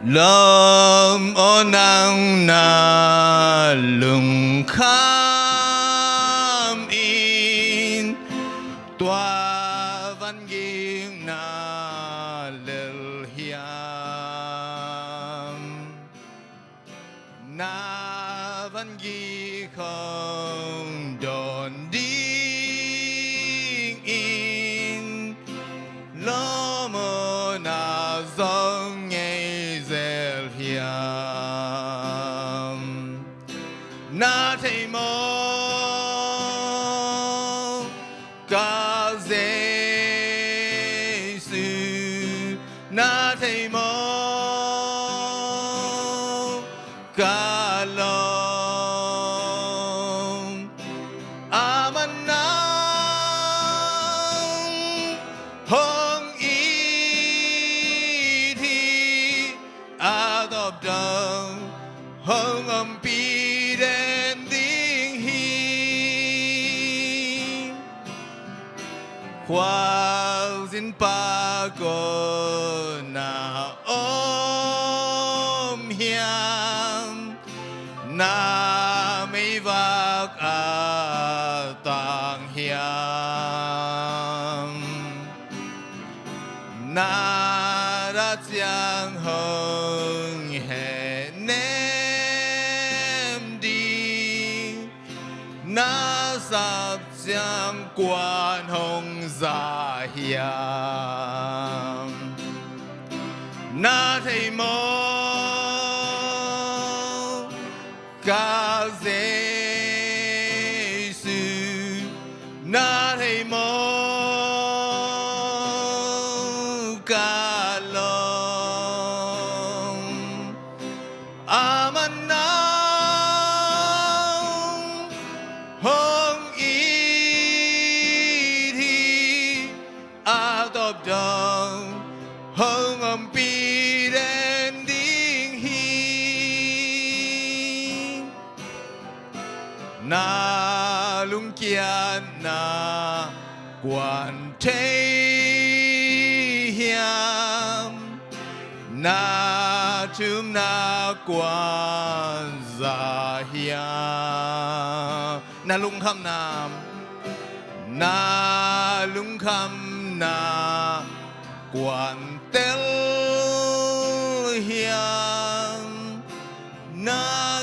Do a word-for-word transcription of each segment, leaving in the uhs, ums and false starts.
Lawm aw, nang na lungkham in, tua vangik na lel hiam? Na vangik khong dawn dingin lawm aw, na zong ngei zel hiam? Na thei maw, ka Jesu? Na thei maw, ka lawm? Aman nang hong it hi, a tawp dong hong ompih den ding hi. Khualzin pakon na om hiam? Na meivak a tang hiam? Na dah ciang hong hehnem ding? Na sap ciang kuan hong za hiam? Na thei maw, ka Jesu? Na thei maw, ka lawm? Aman nang hong it hi, a tawp dong hong ompih den ding hi. Na lungkiatna kuan thei hiam? Na thumna kuan za hiam? Na lungkhamna, na lungkhamna kuan tel hiam? Na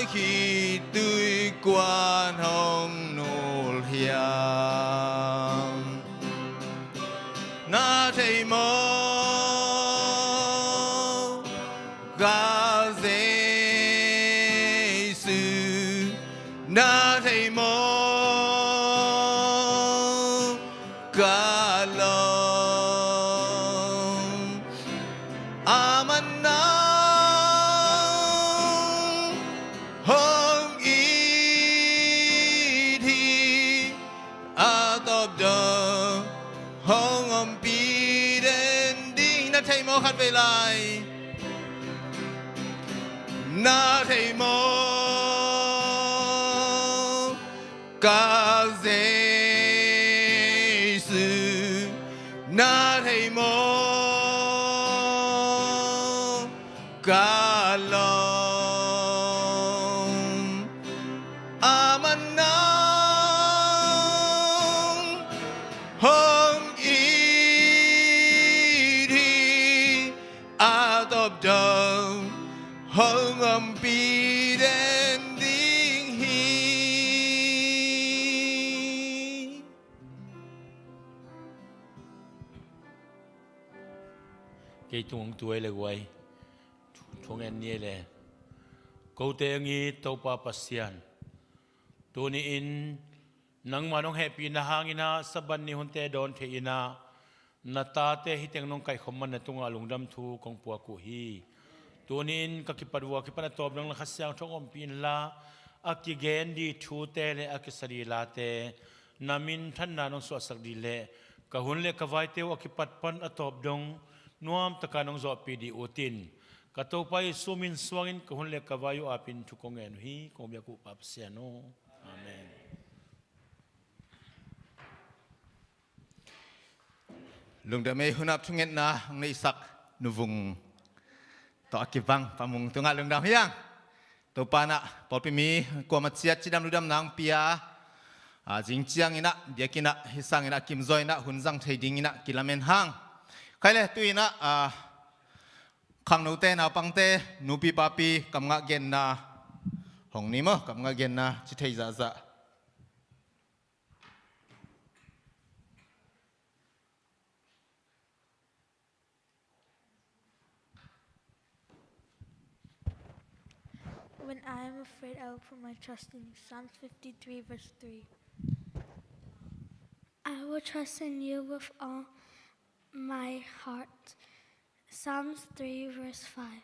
khitui kuan hong nul hiam? Na thei maw, ka Jesu? Na thei maw, ka lawm? Aman nang hong it hi, a tawp dong hong ompih den ding. Na thei maw, khat vei lai? Na thei maw, ka Jesu? Na thei maw, ka lawm? Aman nang hong it hi, a tawp dong hong ompih den ding hi. Kei tung hong tu ei le guai. Thu ngen ni ei le. Kote hong it Topa Pasian, tuni-in nangmah nong hehpihna hangin ah Sabbath ni hunte dawn thei-in ah, na tate hih teng nong kaihkhop man na tungah lungdam thu kong puak uh hi. Tuni-in ka kipat uh a kipan a tawp dong la Kha Siangtho hong ompih inla, a kigen dih thute le a kisa dih late na minthanna nong suahsak dih leh ka hun le ka vaite uh a kipat pan a tawp dong nuamtaka nong zawhpih dih utin, ka Topa Jesu min suangin ka hun le ka vai uh apin thu kong ngen uh hi, kong biak uh Pa Pasian aw. Amen. Lungdam ei, hunah thungetna hong neihsak Nu Vung Tawh a kibang Pa Mung tungah lungdam hi hang. Topa in ah pawlpi mi kuamah ciat cidam ludam nang pia, a, zing ciangin ah biakinn ah hih sangin ah kimzaw in ah hun zang thei dingin ah kilamen hang. Khai le tu-in ah, a, khangnote, naupangte, nupi papi, kamngah genna hong ni maw, kamngah genna ci thei zahzah. When I am afraid, I will put my trust in you. Psalms fifty-three, verse three. I will trust in you with all my heart. Psalms three, verse five.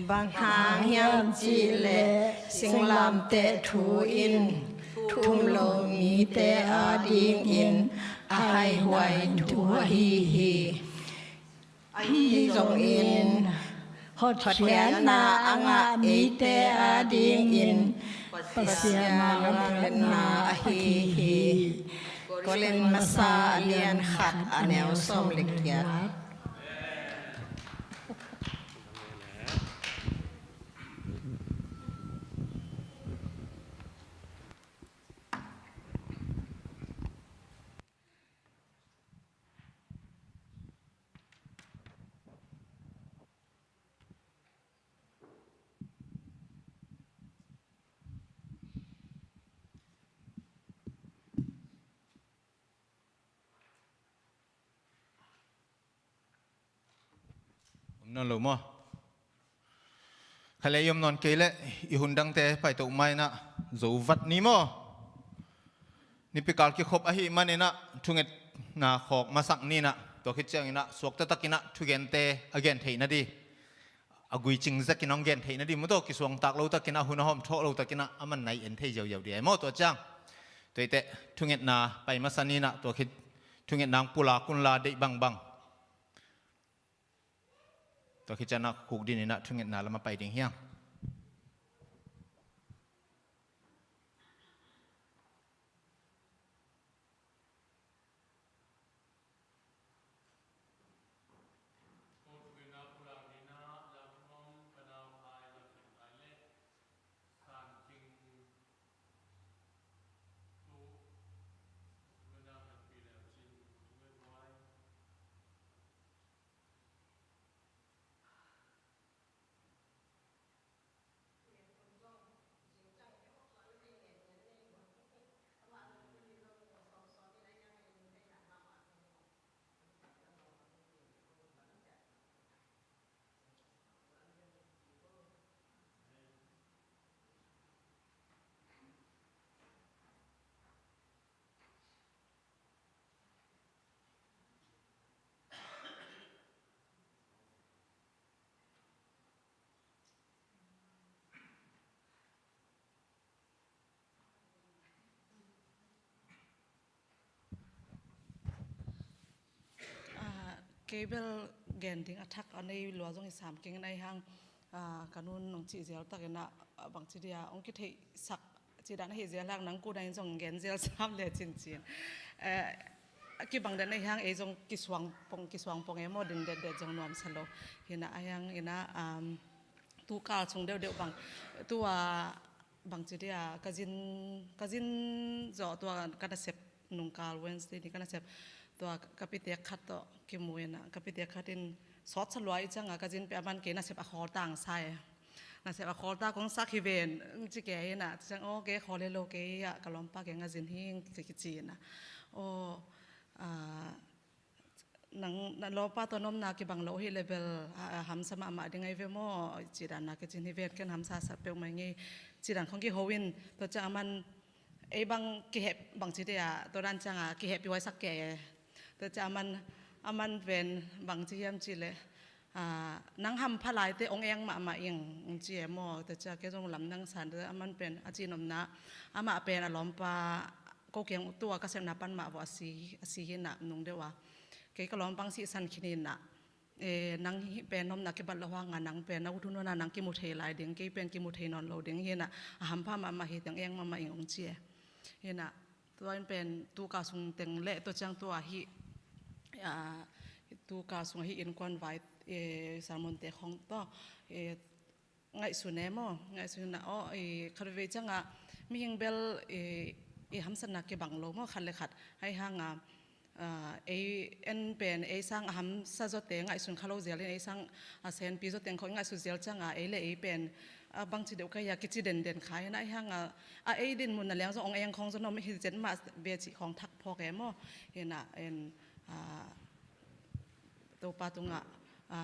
Bang hang hiam cih leh singlamteh thu in thum lo mite adingin a haihuai thu ahi hi. Ahi zongin hotkhiatna a ngah mite adingin Pasian mangngilhna ahi hi. Korin masa a lian khat a neu sawm le giat. Om nawn lo maw? Khalei om nawn kei leh i hun dangte paito ma in ah zo vat ni maw? Nipikal kikhop ahih manin ah thungetna khawk masak ni in ah, tua khit ciangin ah suakta takin ah thugente a gen theihna ding, a guicing zekin hong gen theihna ding maw, tua kisuangtak lo takin ah, hun a hawm thawh lo takin ah, a man nai en thei ziauziau ding e maw. Tua ciang tua hi teh thungetna pai masa ni in ah, tua khit thungetna hong pulak un la, deih bangbang. Tua khit ciang ah khukdin in ah thungetna lam ah pai ding hi hang. Ah, kei bel gen ding a thak a nei lua zong i sam keng in, ahih hang, ah, ka nu'n nong cih ziau takin ah, ah, bangci dia hong kitheihsak cih dan ahih ziau hang nang kuta in zong gen ziau sam le cincin. Eh, a kibang den ahih hang ei zong kisuang pong, kisuang pong e maw, din detdet zong nuamsa lo. Hi in ah, ahih hang in ah, um, tu kal sung deuhdeuh bang, tua bangci dia ka zin, ka zin zawh tua ka nasep nungkal Wednesday ni ka nasep tua ka pitek khat tawh kimu in ah, ka pitek khat in sawtsa lua i ciang a ka zin peuh a man kei, nasep a khawl tangsa e. Nasep a khawl ta kong sak hi ven ci kei in ah, ci ciang aw kei khawl hi lo, kei ah ka lawmpa kei nga zin hi ing kici in ah. Aw, ah, nang na lawmpa tawh na omna kibang lo hi leh bel a, a hamsa mahmah ding ahi ve maw, cih dan na kicin hi ven, ken hamsa sa peuhmah ing ei, cih dan khong kiho in, tua ciang aman ei bang kiheh bangci te a, tua dan ciang a kihehpih huaisak kei e. Tua ciang aman, aman pen bangci hiam cih leh, a, nang hampha laite hong eng mahmah ing, hong ci e maw. Tua ciang kei zong lamdang san, tua aman pen a cihnopna, amah pen a lawmpa, ko kiang tua ka sepna pan mah vawh a si, a si hi na nung deuh a. Kei ka lawmpa hong sihsan khin hi na, e, nang hih pen na omna kibat loh hang a, nang pen na ut hun hun a nang kimu thei lai ding, kei pen kimu thei nawn lo ding hi na, a hampha mahmah hi teng eng mahmah ing, hong ci e. Hi na, tua in pen tu ka sung teng leh tua ciang tua hih, a, tu ka sung hih innkuan vai, e, sermon te khong tawh, e, ngaihsun e maw, ngaihsun na, aw, i, khat vei ciang a, mihing bel, i, i hamsatna kibang lo maw, khat leh khat. Ahih hang a, a, ei en pen, ei sang a hamsa zawte ngaihsun kha lo zel in, ei sang a senpi zawte khong i ngaihsut zel ciang a, ei leh ei pen, a, bangci deuh ka hi a kici denden kha hi na, ahih hang a, a, ei dinmun na leng zong hong eng khong zong om hi zen mah ve cih khong thak phawk e maw. Hi na, en, a, Topa tungah, a,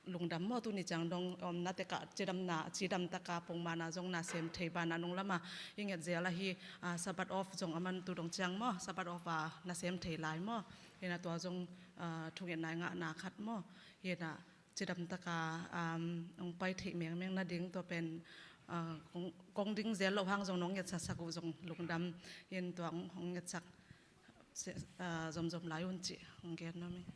lungdam maw, tuni ciang dong omna tekah cidamna, cidam taka pongmana zong nasem thei bana nung lama i nget zel ahi, a, Sabbath off zong aman tu dong ciang maw, Sabbath off a nasem thei lai maw. Hi na tua zong, a, thungetna i ngahna khat maw. Hi na cidam taka, um, hong pai theih mengmeng nading tua pen, a, kong, kong ding zel loh hang zong nong ngetsasak uh zong lungdam in tua hong, hong ngetsak se-, a, zomzom lai un cih hong gen nuam ing.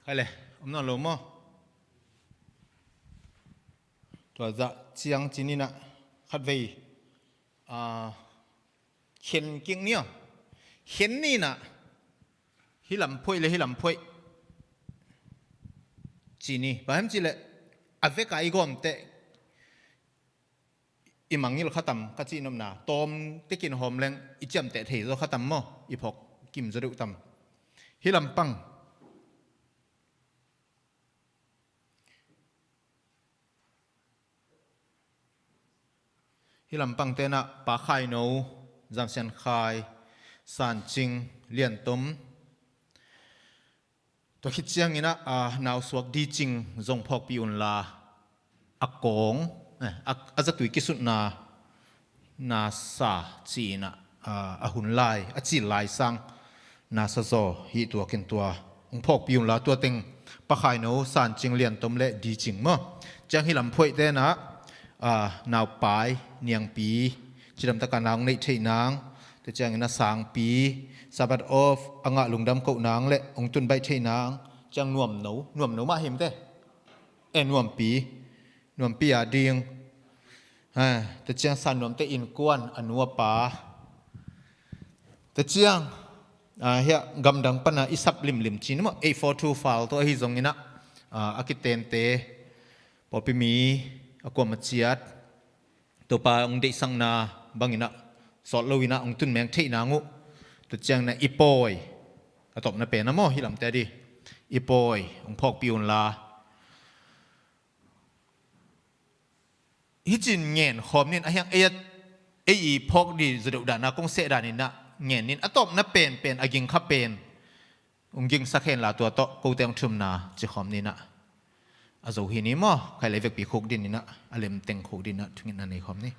Khai le, om nawn lo maw? Tua zah ciang ci ni na, khat vei, a, khen kik ni aw. Khen ni na, hih lam phoih le hih lam phoih ci ni. Bang hiam cih leh, a vek a i gawm teh, i mangngilh kha tam ka cihnopna, tawm tekin hawm leng i ciamteh thei zaw kha tam maw, i phawk kim zaw deuh tam. Hih lampang. Hih lampang tenah Pa Khaino, Zam Sian Khai, San Cing, Lian Tom, tua khit ciangin ah, a, nausuak Di Cing zong phawkpih unla, a kawng, eh, a, a zatui kisutna, na sa ci-in ah, a, a hun lai, a cil lai sang, na sa zaw hi tuakin tua. Hong phawkpih unla tua teng Pa Khaino, San Cing, Lian Tom le Di Cing maw. Ciang hih lam phoih tenah, a, naupai, niangpi, cidam taka na hong neih theih nang, tua ciangin a sangpi, Sabbath off, a ngah lungdam koh nang le hong tun baih theih nang, ciang nuamno, nuamno mah him te. E, nuampi, nuampi a ding. Ha, tua ciang San Nuam te innkuan, a nu a pa. Tua ciang, a, hiah gamdang pana i sap limlim cin maw, eight four two file tawh ahi zongin ah, a, a kitente, pawlpi mi, a kuam a ciat, Topa hong deihsakna bangin ah, sawt loin ah hong tun meng theih nang uh. Tua ciangin ah i pawi, a tawpna pen a maw, hih lamte a di. I pawi, hong phawkpih unla. Hih cin ngen khawm nin, a hiang ei a, ei i phawk di zaw deuh dana kong seh danin ah ngen nin, a tawpna penpen, a ging kha pen. Hong gingsak hen la tua tawh, kote hong thumna ci khawm nin ah. A zo hi ni maw, khai lei vekpi khuk din nin ah, a lemteng khuk din ah, thungetna nei khawm ni.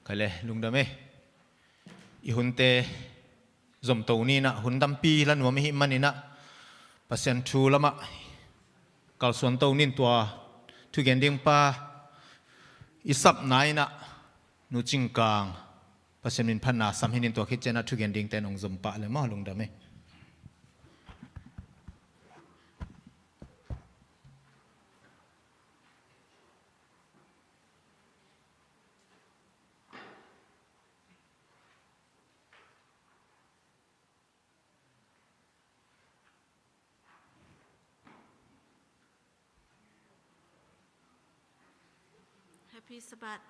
Kale, lungdam e. I hunte zomto ninah, hun tampi la nuam i hih maninah, Pasian thu lamah kalsuanto nin tua thugen ding pa i sapna inah Nu Cing Kang, Pasian min phatna sam hi nin, tua khit cianah thugen dingte nong zom pah le maw, lungdam e. Happy Sabbath.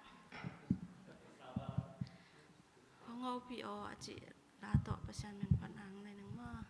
Hong hopih aw a cih la tawh Pasian min phatna nei ning maw.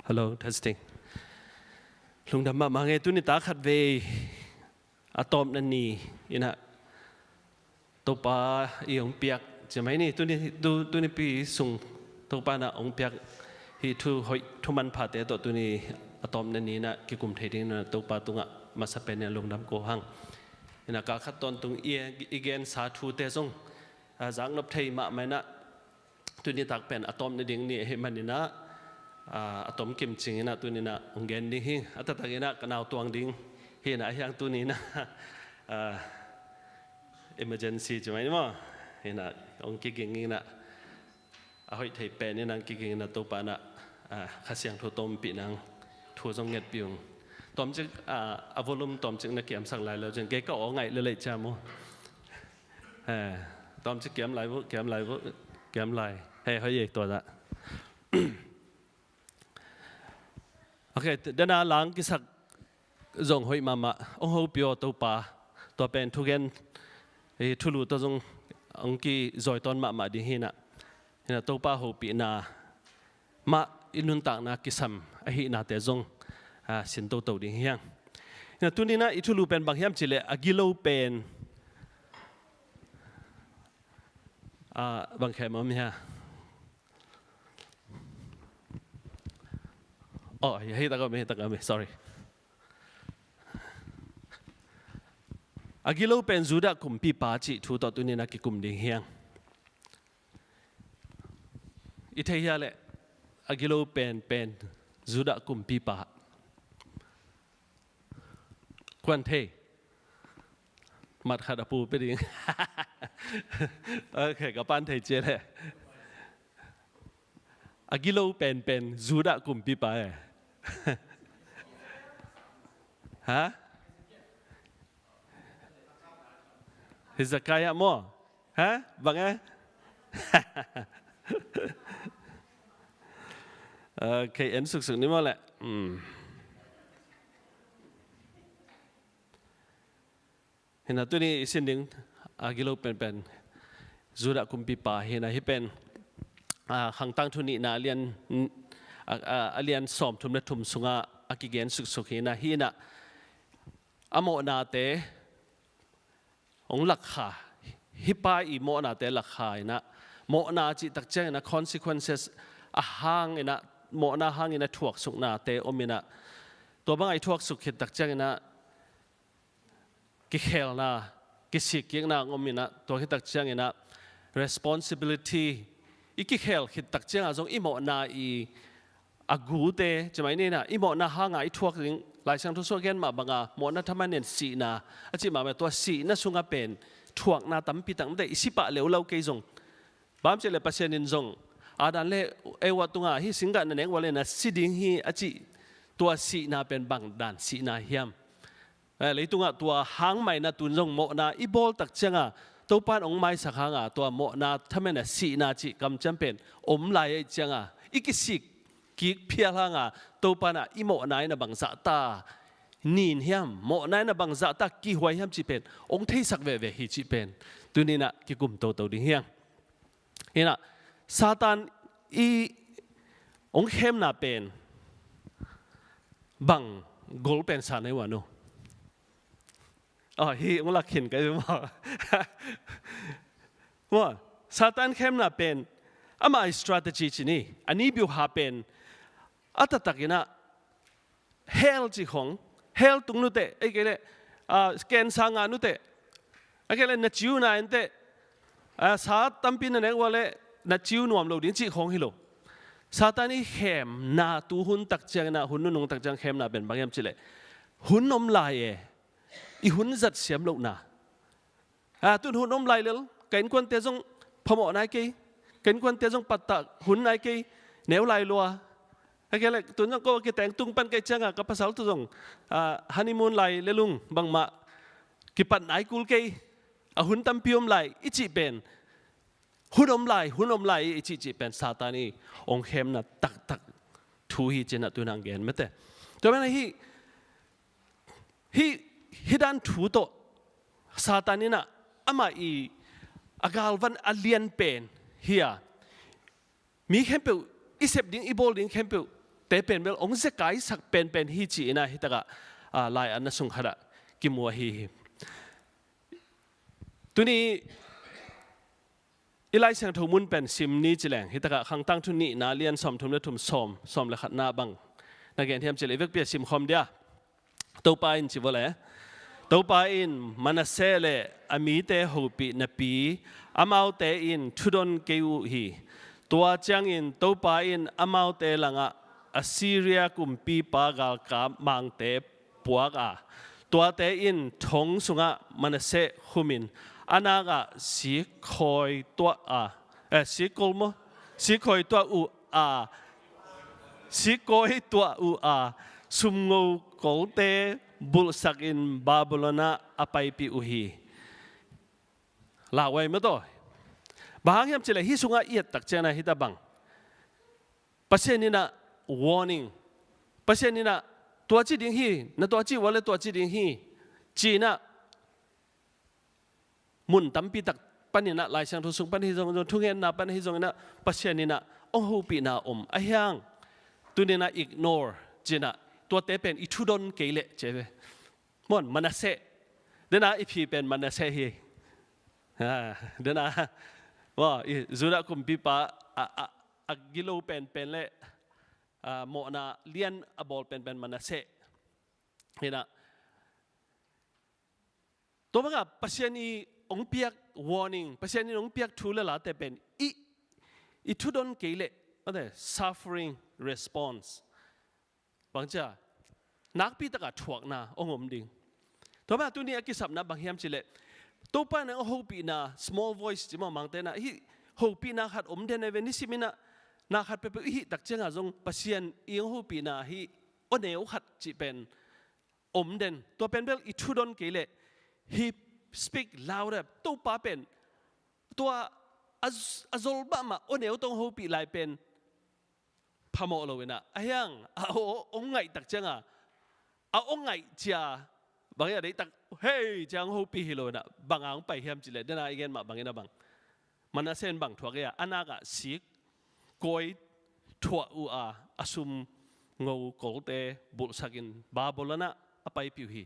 Hello, testing. Lungdam mahmah ing ei. Tuni tak khatvei a tawpna ni inah Topa i hong piak ci mai ni. Tuni, tu, tunipi sung Topa inah hong piak hih thu hoih thu manphate tawh tuni a tawpna ni inah kikum thei ding inah Topa tungah masa pen inah lungdam ko hang. Inah kal khat tawntung i, i gensa thute zong, a, zaknop thei mahmah inah tuni tak pen a tawpna ding ni ahih man inah, a, a tom kimcing inah tuni inah hong gen ding hi. A taktak inah ka nau tuang ding hi inah, a hiang tuni inah, a, emergency ci mai ni maw. Hi inah hong kiging inah, a hoih thei pen inah hong kiging inah Topa inah, a, Kha Siangtho tawmpih nang thu zong ngetpih ung. Tawmcik, a, a volume tawmcik na kiamsak lai lo cin kei ka aw ngaih lelei cia maw. He, tawmcik kiam lai vuh, kiam lai vuh, kiam lai. He, hoih ei tua dah. Ok, dena lang kisak zong hoih mahmah. Hong hopih aw Topa. Tua pen thugen, eh, thulu tawh zong hong kizawi tawn mahmah ding hi inah. Hi inah Topa hopihna mah i nuntakna kisam ahihnate zong, a, sin toto ding hi hang. Hi inah tuni inah i thulu pen bang hiam cih leh a gilo pen, a, bang khem om hia? Oh, hei tak om, hei tak om, sorry. A gilo pen Judah kumpipa cih thu tawh tuni inah kikum ding hi hang. I thei hia leh a gilo pen pen Judah kumpipa? Kuan thei? Mat khat a pu pia ding. Ok, ka pan thei cia leh. A gilo pen pen Judah kumpipa e. Ha? Hezekiah maw? Ha? Bang e? Ok, en suksuk ni maw leh. Hmm. Hi inah tuni i sin ding a gilo pen pen Judah kumpipa hi inah, hih pen, a, Khang Tangthu nihna a lian, a, a, a lian sawmthum le thum sungah a kigen suksuk hi inah, hi inah a mawhnate hong lakkha, hih pa i mawhnate lakkha inah, mawhna cih tak ciang inah consequences a hang inah, mawhna hang inah thuaksuknate om inah, tua bang a i thuaksuk khit tak ciang inah kikhelna, kisikkikna hong om inah, tua khit tak ciang inah responsibility, i kikhel khit tak ciangah zong i mawhna i a gute, ci mai ni inah, i mawhna hanga i thuak ding, Lai Siangtho sungah gen mah banga, mawhna thaman in sihna a cih mahmah, tua sihna sungah pen thuakna tampi tak om te, i si pah leuleu kei zong. Bang hiam cih leh Pasian in zong Adam le Eva tungah hih singgah na nek uh leh na si ding hi a cih, tua sihna pen bang dan sihna hiam? Eh, leitungah tua hang mah inah tun zong mawhna i bawl tak cianga Topa in hong maisak hanga tua mawhna thaman a sihna cih kamciam pen om lai ahih cianga i kisik kik phial hanga Topa inah i mawhna inah bang zahta nin hiam, mawhna inah bang zahta kihuai hiam cih pen hong theisak veve hi cih pen tuni inah kikum toto ding hi hang. Hi inah Satan i hong khemna pen bang gol pen sa na hi ua no? Oh, hih hong lak khin ka hi maw? Maw, Satan khemna pen ama strategy ci ni, a ni biuha pen a taktak inah hell cih khong, hell tung nuteh, ei kei leh, a, cancer ngah nuteh, a kei leh na ciu na enteh, a, sa tampi na nek uh leh na ciu nuam lo ding cih khong hi lo. Satan i khemna tu hun tak ciang inah, hun nunung tak ciang khemna pen bang hiam cih leh, hun om lai e, i hun zat siam lohna. A, tun hun om lai lel, ka innkuante zong phamawh nai kei, ka innkuante zong pattah hun nai kei, neu lai lua. A kei leh tun zong ko kiteng tung pan kei cianga ka pasal tu zong, a, honeymoon lai lel ung, bangmah kipat nai kul kei, a hun tampi om lai i cih pen, hun om lai, hun om lai i cih cih pen Satan i hong khemna taktak thu hi ci inah tun hong gen mate. Tua pen ahi Hih, hih dan thu tawh Satan inah amah i a galvan a lian pen hi a, mi khempeuh i sep ding, i bawl ding khempeuh te pen bel hong zekaisak penpen hi ci-in ah hitakah, ah, lai-atna sung khatah kimu ahi hi. Tuni i Lai Siangtho mun pen sim ni ci leng, hitakah Khangtangthu nihna lian sawmthum le thum, sawm, sawm le khatna bang na gen hiam ci leh, i vekpi-a simkhawm dia. Topa in ci vawle. Topa in Manasseh le a mite hopih napi amaute in thudon kei uh hi. Tua ciangin Topa in amaute langah Assyria kumpipa galkap mangte puak a, tuate in thong sungah Manasseh humin a nakah sikhawi tuah a, eh, sikol maw? Sikhawi tuah uh a, sikhawi tuah uh a, sumngo kolte bulhsakin Babylon ah a paipih uh hi. Lauhuai mataw. Bang hang hiam ci leh hih sungah i et tak ciangin ah hita bang, Pasian in ah warning, Pasian in ah tua ci ding hi, na tua ci uh a leh tua ci ding hi, ci-in ah mun tampi tak panin ah, Lai Siangtho sung pan ahi zong, zong thungetna pan ahi zongin ah, Pasian in ah hong hopihna om ahi hang, tuni-in ah ignore ci-in ah, tuate pen i thudon kei leh ci ve. Maw, Manasseh. Dena i phi pen Manasseh hi. Ah, dena, maw, i Judah kumpipa a, a, a gilo penpen le, ah, mawhna lian a bawl penpen Manasseh. Hi-in ah, tua bangah Pasian in hong piak warning, Pasian in hong piak thu le late pen i, i thudon kei leh, mate, suffering response. Bang ci a, nakpi takah thuakna hong om ding. Tua bangah tuni a kisapna bang hiam ci leh, Topa in hong hopihna, small voice ci maw, mangte in ah, hih hopihna khat om den ahi ve, nisimin ah, na khat peuhpeuh i hih tak ciangah zong Pasian in hong hopihna hih aw neu khat cih pen om den. Tua pen bel i thudon kei leh, he speak louder. Topa pen tua a, a zol mahmah aw neu tawh hong hopih lai pen phamawh lo-in ah, ahi hang a aw hong ngaih tak ciangah, a aw ngaih cia, bang hi a, deihtak hei cia hong hopih hi lo-in ah, bang a hong pai hiam ci leh, dena i gen mah bangin ah bang, Manasseh in bang thuak hi a, a nakah sikhawi tuah uh a, a sumngo kolte bulhsakin Babylon ah a paipih uh hi,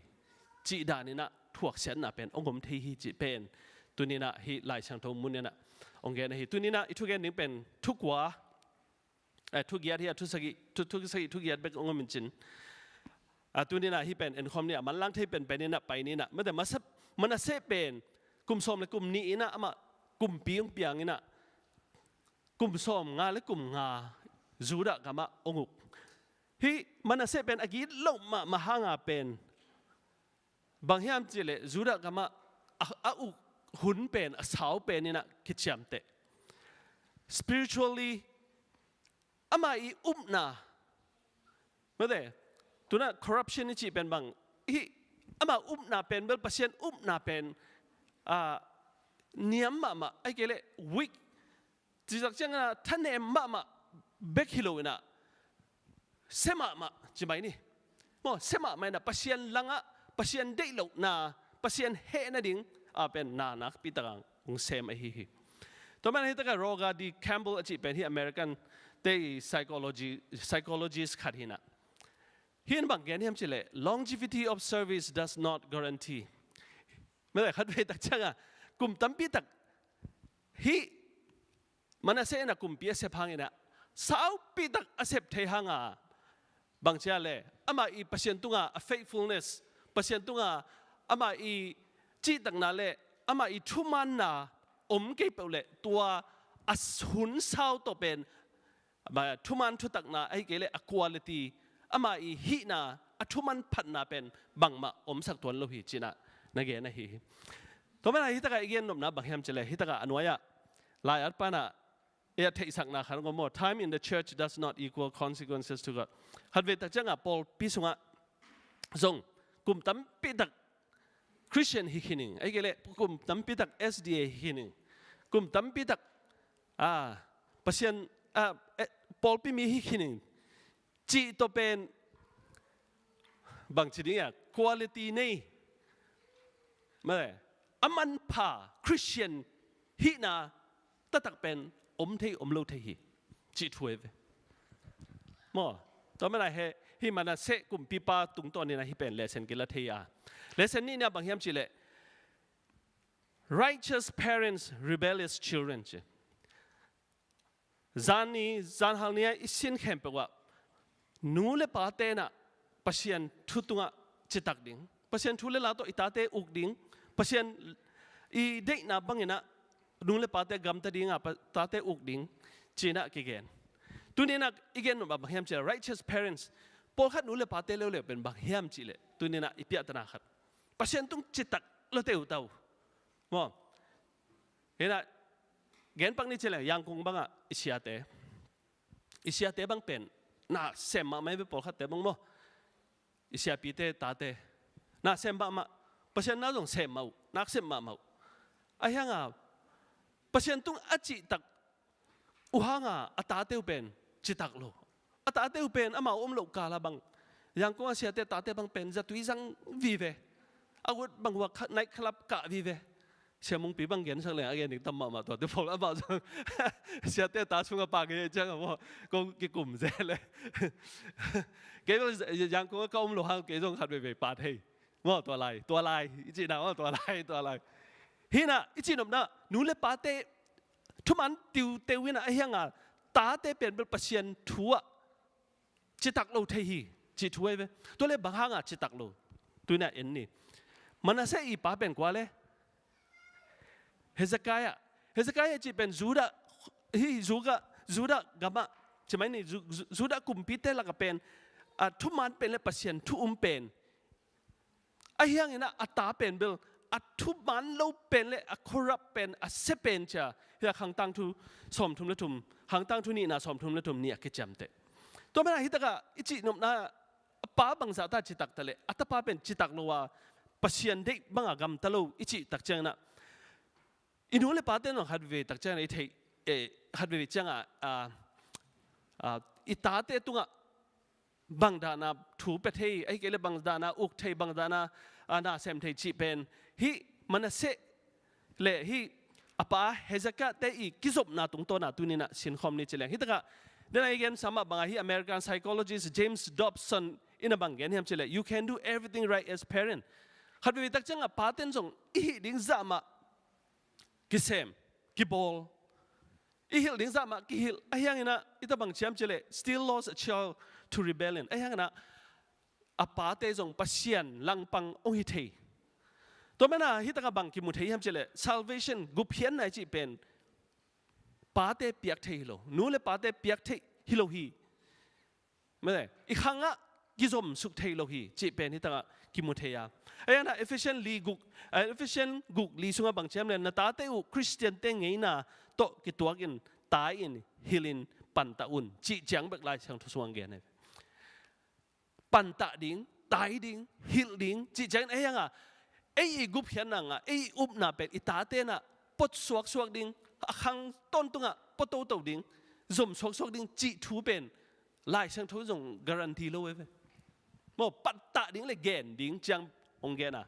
cih danin ah thuaksiatna pen hong om thei hi cih pen tuni-in ah hih Lai Siangtho mun in ah hong gen ahi. Tuni-in ah i thugen ding pen thu kua, eh, thu giat hi a, thu sagih, thu, thu sagih, thu giat bek hong om in cin. Ah, tuni-in ah hih pen enkhawm ni a, manlang thei penpen in ah pai ni in ah, mate, Masa-, Manasseh pen kum sawm le kum nih in ah amah kumpi hong piang in ah, kum sawmnga le kum nga Judah gamah hong uk. Hih Manasseh pen a gitloh mahmah hanga pen, bang hiam ci leh Judah gamah a, a uk hun pen, a sau pen in ah kiciamteh. Spiritually, ama i upna, mate, tu-in ah corruption i cih pen bang, hih ama upna pen bel, Pasian upna pen, ah, niam mahmah, ahih kei leh weak, cih tak ciangin ah thanem mahmah bek hi lo-in ah, sia mahmah ci mai ni. Maw, sia mahmah in ah Pasian langah, Pasian deih lohna, Pasian heh nading a pen na nakpi takah hong sem ahi hi. Tua man hih takah Roger D Campbell a cih pen hih American te i psychology, psychologist khat hi-in ah, hih in bang gen hiam ci leh, longevity of service does not guarantee. Mate, khatvei tak ciangah kum tampi tak hih Manasseh in ah kumpi a sep hangin ah, saupi tak a sep thei hanga, bang ci a leh, ama i Pasian tunga a faithfulness, Pasian tunga ama i cihtakna le ama i thumaanna om kei peuh leh, tua a hun sau tawh pen, ama thumaan thutakna ahih kei leh a quality, ama i hihna, a thuman phatna pen bangmah omsak tuan lo hi ci-in ah na gen ahi hi. Tua man ah hih takah i gen nopna bang hiam ci leh, hih takah a nuai-ah lai-at pan ah i a theihsakna khat hong om maw, time in the church does not equal consequences to God. Khatvei tak ciangah pawlpi sungah zong kum tampi tak Christian hi khin ing, ahih kei leh kum tampi tak S D A hi khin ing, kum tampi tak, ah, Pasian, ah, eh, pawlpi mi hi khin ing cih tawh pen bang ci ding a, quality nei, mate, a manpha Christian hihna taktak pen om thei om lo thei hi, cih thu ahi ve. Maw, Tua manin ah he, hih Manasseh kumpipa tungtawn in ah hih pen lesson kila thei a. Lesson nihna bang hiam cih leh, righteous parents, rebellious children ci. Zan ni, zanhal ni-a i sin khempeuh ah nu le pate in ah Pasian thu tungah citak ding, Pasian thu le la tawh i tate uk ding, Pasian i deihna bangin ah nu le pate gamta ding a, pa-, tate uk ding ci-in ah kigen. Tuni-in ah i gen nop ah bang hiam cih leh righteous parents, pawlkhat nu le pate leuleu pen bang hiam cih leh tuni-in ah i piahtana khat, Pasian tung citak lo teuh tau. Maw? Hi-in ah gen pak ni cih leh Yangon bangah i siate, i siate bang pen na sem mahmah hi ve, pawlkhatte bang maw, i siapite tate na sem mahmah, Pasian na zong sem mah uh, nak sem mahmah uh. Ahi hanga Pasian tung a cihtak uh hanga a tate uh pen citak lo. A tate uh pen amau om loh kala bang, Yangon a siate tate bang pen zatui zang vive, a ut bang uh a kha-, night club kah vive. Sia Mungpi bang gensak leng a gen ding tam mahmah, tuate pawl amau zong siate ta sungah pa ngei ciang a maw, ko kikum zel e. Kei bang Yangon a ka om loh hang kei zong khat veivei pa thei. Maw, tua lai, tua lai i cihna maw, tua lai, tua lai. Hi-in ah i cihnopna, nu le pate thuman tiuteu in ah, ahi hanga tate pen bel Pasian thu ah citak lo thei hi cih thu ahi ve. Tua leh bang hanga citak lo? Tuni-in ah en ni. Manasseh i pa pen kua le? Hezekiah. Hezekiah cih pen Judah, hih Judah, Judah gamah, ci mai ni, Ju-, Ju-, Judah kumpite lakah pen a thuman pen le Pasian thu um pen. Ahi hangin ah a ta pen bel a thuman lo pen le a corrupt pen, a sia pen ci-a, hih a Khangtangthu sawmthum le thum, Khangtangthu nihna sawmthum le thum nih a kiciamteh. Tua manin ah hih takah i cihnopna, a pa bangzah ta citak ta leh a tapa pen citak lo a, Pasian deih banga gamta lo i cihtak ciangin ah, i nu le pate in zong khat veivei tak ciangin ah i theih, eh, khat veivei ciangah, ah, ah, i tate tungah bang dana thu pia thei, ahih kei leh bang dana uk thei, bang dana, ah, na sem thei cih pen hih Manasseh le hih a pa Hezekiah te i kizopna tungtawn a tuni-in ah sinkhawm ni ci leng. Hih takah, den a i gen sam mah bangah hih American psychologist James Dobson in a bang gen hiam cih leh, "You can do everything right as parent." Khat veivei tak ciangah pate in zong i hih ding zah mah kisem, kibawl, i hilh ding zah mah kihilh. Ahi hangin ah i ta bang ci hiam cih leh, "Still lost a child to rebellion." Ahi hangin ah a pate zong Pasian langpang hong hi thei. Tua manin ah hih takah bang kimu thei hiam cih leh, salvation, gupkhiatna i cih pen pate piak thei hi lo, nu le pate piak thei hi lo hi. Mate, i khangah kizomsuk thei lo hi cih pen hih takah kimu thei a. Ahi hangin ah Ephesian li guk, ah, Ephesian guk li sungah bang ci hiam leh, "Na tate uh Khristiante ngeina tawh kituakin tai-in hilhin pantah un," cih ciang bek Lai Siangtho sungah gen hi. Pantah ding, tai ding, hilh ding cih ciangin, ahi hanga ei i gupkhiatna ngah, ei i upna pen i tate in ah pua suaksuak ding, a khang tawntungah pua toto ding, zom suaksuak ding cih thu pen Lai Siangtho zong guarantee lo e ve. Maw, pantah ding le gen ding ciang hong gen a.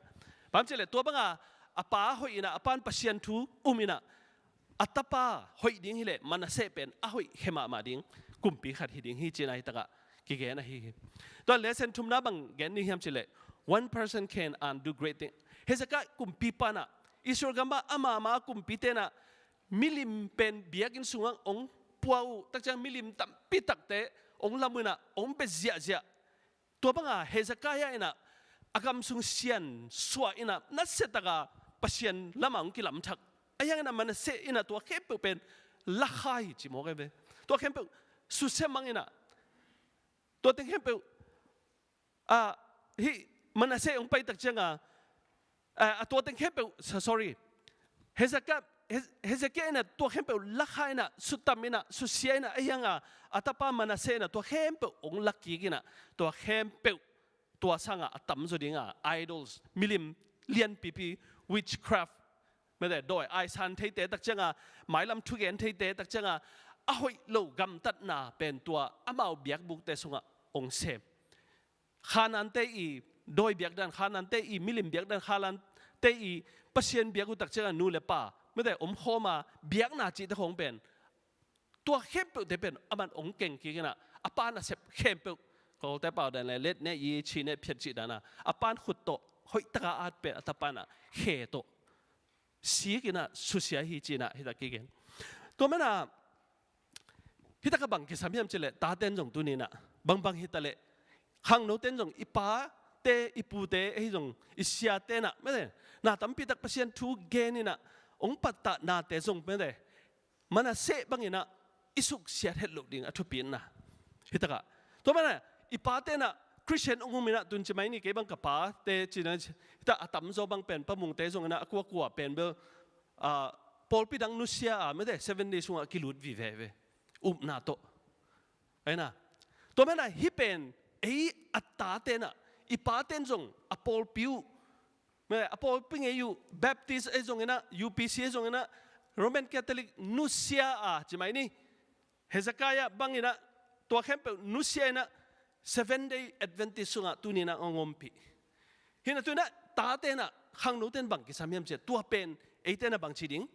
Bang hiam cih leh tua banga a pa hoih in ah, a pa in Pasian thu um in ah, a tapa hoih ding hi leh Manasseh pen a hoih khia mahmah ding kumpi khat hi ding hi cihna hih takah kigen ahi hi. Tua lesson thumna bang gen ni hiam cih leh, "One person can undo great thing." Hezekiah kumpipa in ah, Israel gamah ama ma kumpite in ah milim pen biakinn sungah hong pua uh tak ciang milim tampi takte hong lam uh in ah, hong bia ziahziah. Tua banga Hezekiah in ah a gam sung siansuah in ah, nasia taka Pasian lamah hong kilamthak. Ahi hangin ah Manasseh in ah tua khempeuh pen lakha hi ci mawk e ve. Tua khempeuh susia mang in ah, tua teng khempeuh, ah, hih Manasseh hong pai tak cianga, ah, a tua teng khempeuh, so-, sorry, Hezekiah, Hez-, Hezekiah in ah tua khempeuh lakha in ah, sutam in ah, susia in ah, ahi hanga a tapa Manasseh in ah tua khempeuh hong lakik in ah, tua khempeuh, tua sangah a tamzaw dinga idols, milim lianpipi, witchcraft, mate, dawi aisan theite tak cianga, mailam thugen theite tak cianga, a hoih lo gamtatna pen tua amau biakbukte sungah hong sem. Khanante i dawi biakdan, Khanante i milim biakdan, Khanante i Pasian biak uh tak cianga nu le pa, mate, omkhawma biakna cihte khawng pen, tua khempeuhte pen aman hong keng kik in ah, a pa nasep khempeuh Kawlte pau dan le let ne i chi ne phiat cih dan a, a pa'n khut tawh hoih taka at pen a tapa in ah khe tawh sik in ah susia hi ci-in ah hi tak kigen. Tua manin ah hi tak a bang kisam hiam cih leh tate'n zong tuni-in ah bangbang hi ta leh khangnote'n zong i pate i pute ahi zong i siate'n ah mete na tampi tak Pasian thu gen in ah hong pattah nate zong mete Manasseh bangin ah i suksiat het loh ding a thupi in ah hi tak a. Tua manin ah i pate'n ah Christian hong um in ah tun ci mai ni, kei bang ka pate ci-in ah hi tak a tamzaw bang pen Pa Mungte zong in ah a kuakua pen bel ah, pawlpi dang nusia a mete Seven Day sungah kilut vive ve upna tawh. Ahi na. Tua manin ah hih pen ei a tate'n ah i pate'n zong a pawlpi uh mete a pawlpi ngei uh Baptist ahi zong in ah U P C ahi zong in ah Roman Catholic nusia a ci mai ni. Hezekiah bangin ah tua khempeuh nusia in ah Seven Day Adventist sungah tuni-in ah hong ompih. Hi na tuni-in ah tate'n ah khangnote'n bang kisam hiam cih leh tua pen eite'n ah bang ci ding,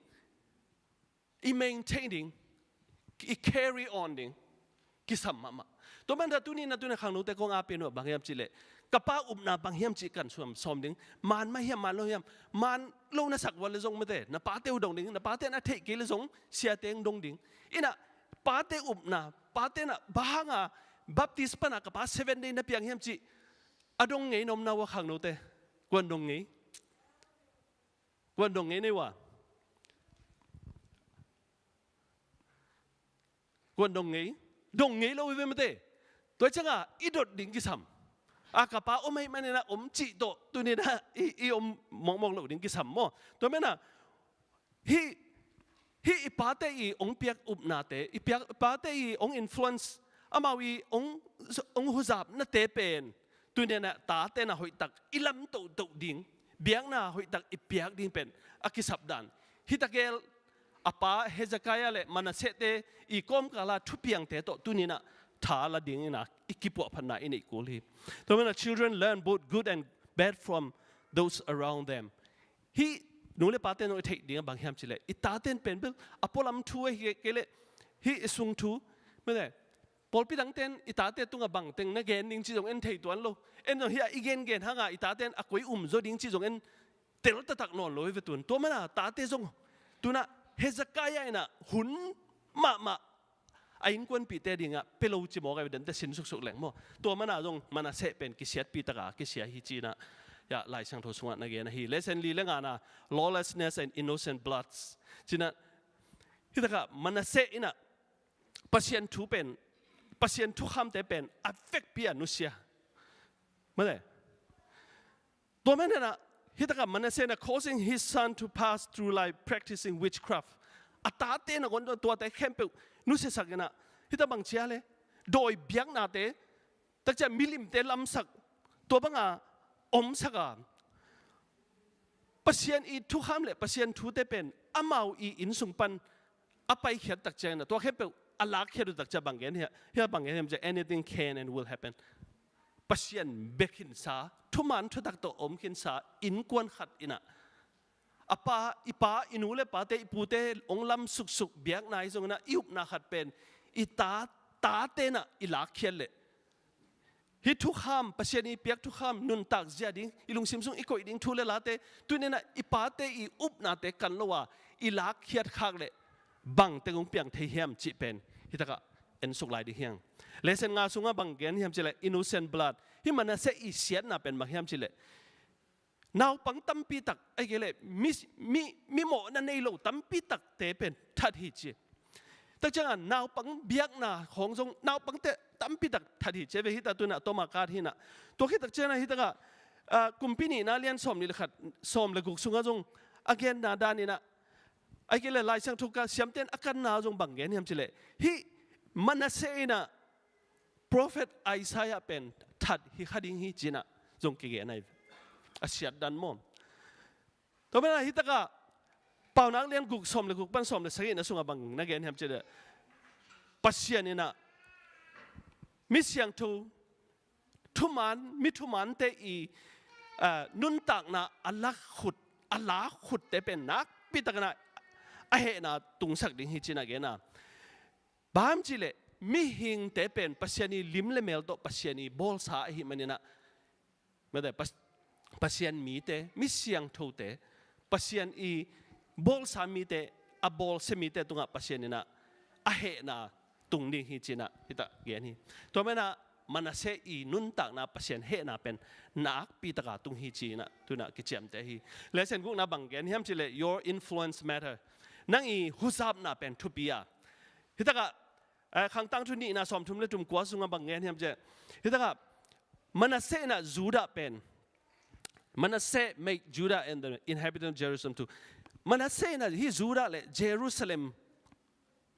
i maintain ding, i carry on ding kisam mahmah. Tua manin ah tuni-in ah tuni-in ah khangnote kong a pen uh bang hiam cih leh ka pa upna bang hiam cih kan sawm, sawm ding. Man mah hiam, man lo hiam? Man lo na sak uh leh zong mete na pate uh dong ding, na pate'n a theih kei leh zong siate hong dong ding. In ah pate upna, pate'n ah bang hang a Baptist pan a ka pa Seven Day na piang hiam cih a dong ngei na om na uh a khangnote? Kuan dong ngei? Kuan dong ngei na uh a? Kuan dong ngei? Dong ngei lo hi ve mete. Tua ciangin i dot ding kisam. A ka pa om ahih manin ah om cih tawh tuni-in ah i, i om mawkmawk loh ding kisam maw? Tua manin ah hih, hih i pate i hong piak upnate, i piak, pate i hong influence, amau i hong, hong huzapnate pen tuni-in ah tate'n ah hoihtak i lam tohtoh ding, biakna hoihtak i piak ding pen a kisap dan. Hi tak gel a pa Hezekiah le Manasseh-te i kawmkal a thupiangte tawh tuni-in ah tha la dingin ah i kipuahphatna i neih kul hi. Tua manin ah children learn both good and bad from those around them. Hih nu le pate'n i theih ding a bang hiam cih leh i tate'n pen bel a pualam thu ahi kei leh hih i sung thu mete pawlpi dangte'n i tate tungah bang teng na gen ding cih zong en thei tuan lo. En zong hi a i gengen hang a i tate'n a koi um zaw ding cih zong en tel taktak nawn lo hi ve tun. Tua manin ah tate zong tuni-in ah Hezekiah in ah hun mahmah a innkuanpihte dingah pia lo ci mawk a, evidence-te sin suksuk leng maw? Tua manin ah zong Manasseh pen kisiatpih tak a kisia hi ci-in ah Lai Siangtho sungah na gen ahi. Lesson li le nga-na, lawlessness and innocent bloods ci-in ah hi tak a Manasseh in ah Pasian thu pen, Pasian thukhamte pen a vekpi a nusia. Mate. Tua manin ah hi tak a Manasseh in ah causing his son to pass through life practicing witchcraft. A tate nangawn tuate khempeuh nusiasak in ah hi tak bang ci a leh dawi biaknate, tak ciang milimte lamsak, tua bang a omsak a, Pasian i thukham le Pasian thute pen amau i inn sung pan a paikhiat tak ciangin ah tua khempeuh a lakkhiat uh tak ciang bang gen hiam, hiah bang gen hiam cih leh, anything can and will happen. Pasian bia khinsa, thuman thutak tawh om khinsa innkuan khat in ah a pa, i pa, i nu le pate, i pute hong lam suksuk, biakna ahi zongin ah i upna khat pen i ta, tate in ah i lakkhiat leh, hih thukham, Pasian i piak thukham, nuntak zia ding, i lungsim sung i koih ding thu le late, tuni in ah i pate i upnate kan lo a i lakkhiat khak leh bang teng hong piang thei hiam cih pen hi tak a en suk lai ding hi hang. Lesson nga sungah bang gen hiam cih leh innocent blood. Hih Manasseh i siatna pen bang hiam cih leh naupang tampi tak, ahih kei leh mi, mi, mi mawhna nei lo tampi takte pen that hi ci. Tak ciangin naupang biakna khawng zong naupangte tampi tak that hi ci ve. Hi tak a tu-in ah Thomas Card hi in ah, tua khit tak ciangin ah hi tak a, ah, Kumpi Nihna lian sawm nih le khat, sawm le guk sungah zong a genna dan in ah, ahih kei leh Lai Siangtho ka siamte'n a kanna zong bang gen hiam cih leh, hih Manasseh in ah prophet Isaiah pen that hi kha ding hi ci-in ah zong kigen ahi ve. A siat dan maw. Tua manin ah hi tak a Paunak lian guk sawm le guk pan sawm le sagihna sungah bang na gen hiam cih leh, Pasian in ah mi siangtho thuman, mi thumante i, ah, nuntakna a lak khut, a lak khutte pen nakpi takin ah a hehna tungsak ding hi ci-in ah gen a. Bang hiam cih leh mihingte pen Pasian i lim le mel tawh Pasian i bawlsa ahih maninah, mate, Pas-, Pasian mite, mi siangthote, Pasian i bawlsa mite, a bawlsia mite tungah Pasian inah a hehna tung ding hi cinah hita gen hi. Tua menah Manasseh i nuntakna Pasian hehna pen nakpi taka tung hi cinah tunah kiciamte hi. Lesson gukna bang gen hiam cileh your influence matter. Nang i huzapna pen thupi a. Hitakah eh, Khangtang thu nihna sawmthum le thum kua sungah bang gen hiam cileh. Hitakah Manasseh inah Judah pen Manasseh make Judah and the inhabitant of Jerusalem too. Manasseh inah hi Judah le Jerusalem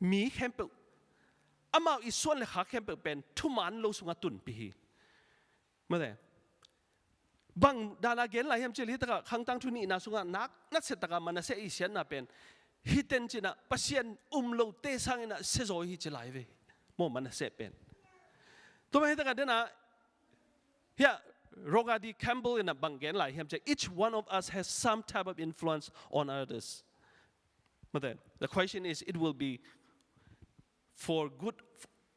mi khempeuh, amau i suan le khak khempeuh pen thuman lo sungah tunpi hi. Mate. Bang dana gen lai hiam cileh hitakah Khangtang thu nihna sungah nak nasia taka Manasseh i siatna pen hiten cinah Pasian um lote sanginah siazaw hi ci lai ve. Maw Manasseh pen. Tua mah hitakah dena Hia, Roger D. Campbell inah bang gen lai hiam cileh, each one of us has some type of influence on others. Mate, the question is, it will be for good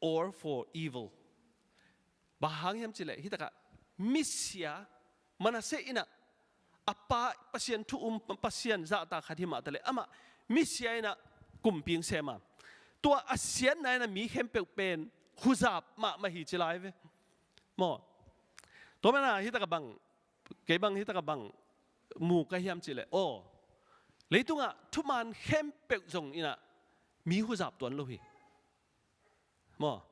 or for evil. Bang hang hiam cileh, hitakah misia, Manasseh inah a pa Pasian thu um, Pasian zahtak khat hi mah taleh, amah misia inah kumpi hong sem a. Tua a siatna inah mi khempeuh pen huzap mahmah hi ci lai ve. Maw. Tua mana hitakah bang, kei bang hitakah bang mu ka hiam cileh. Aw. Leitungah thuman khempeuh zong inah mi huzap tuan lo hi. Maw.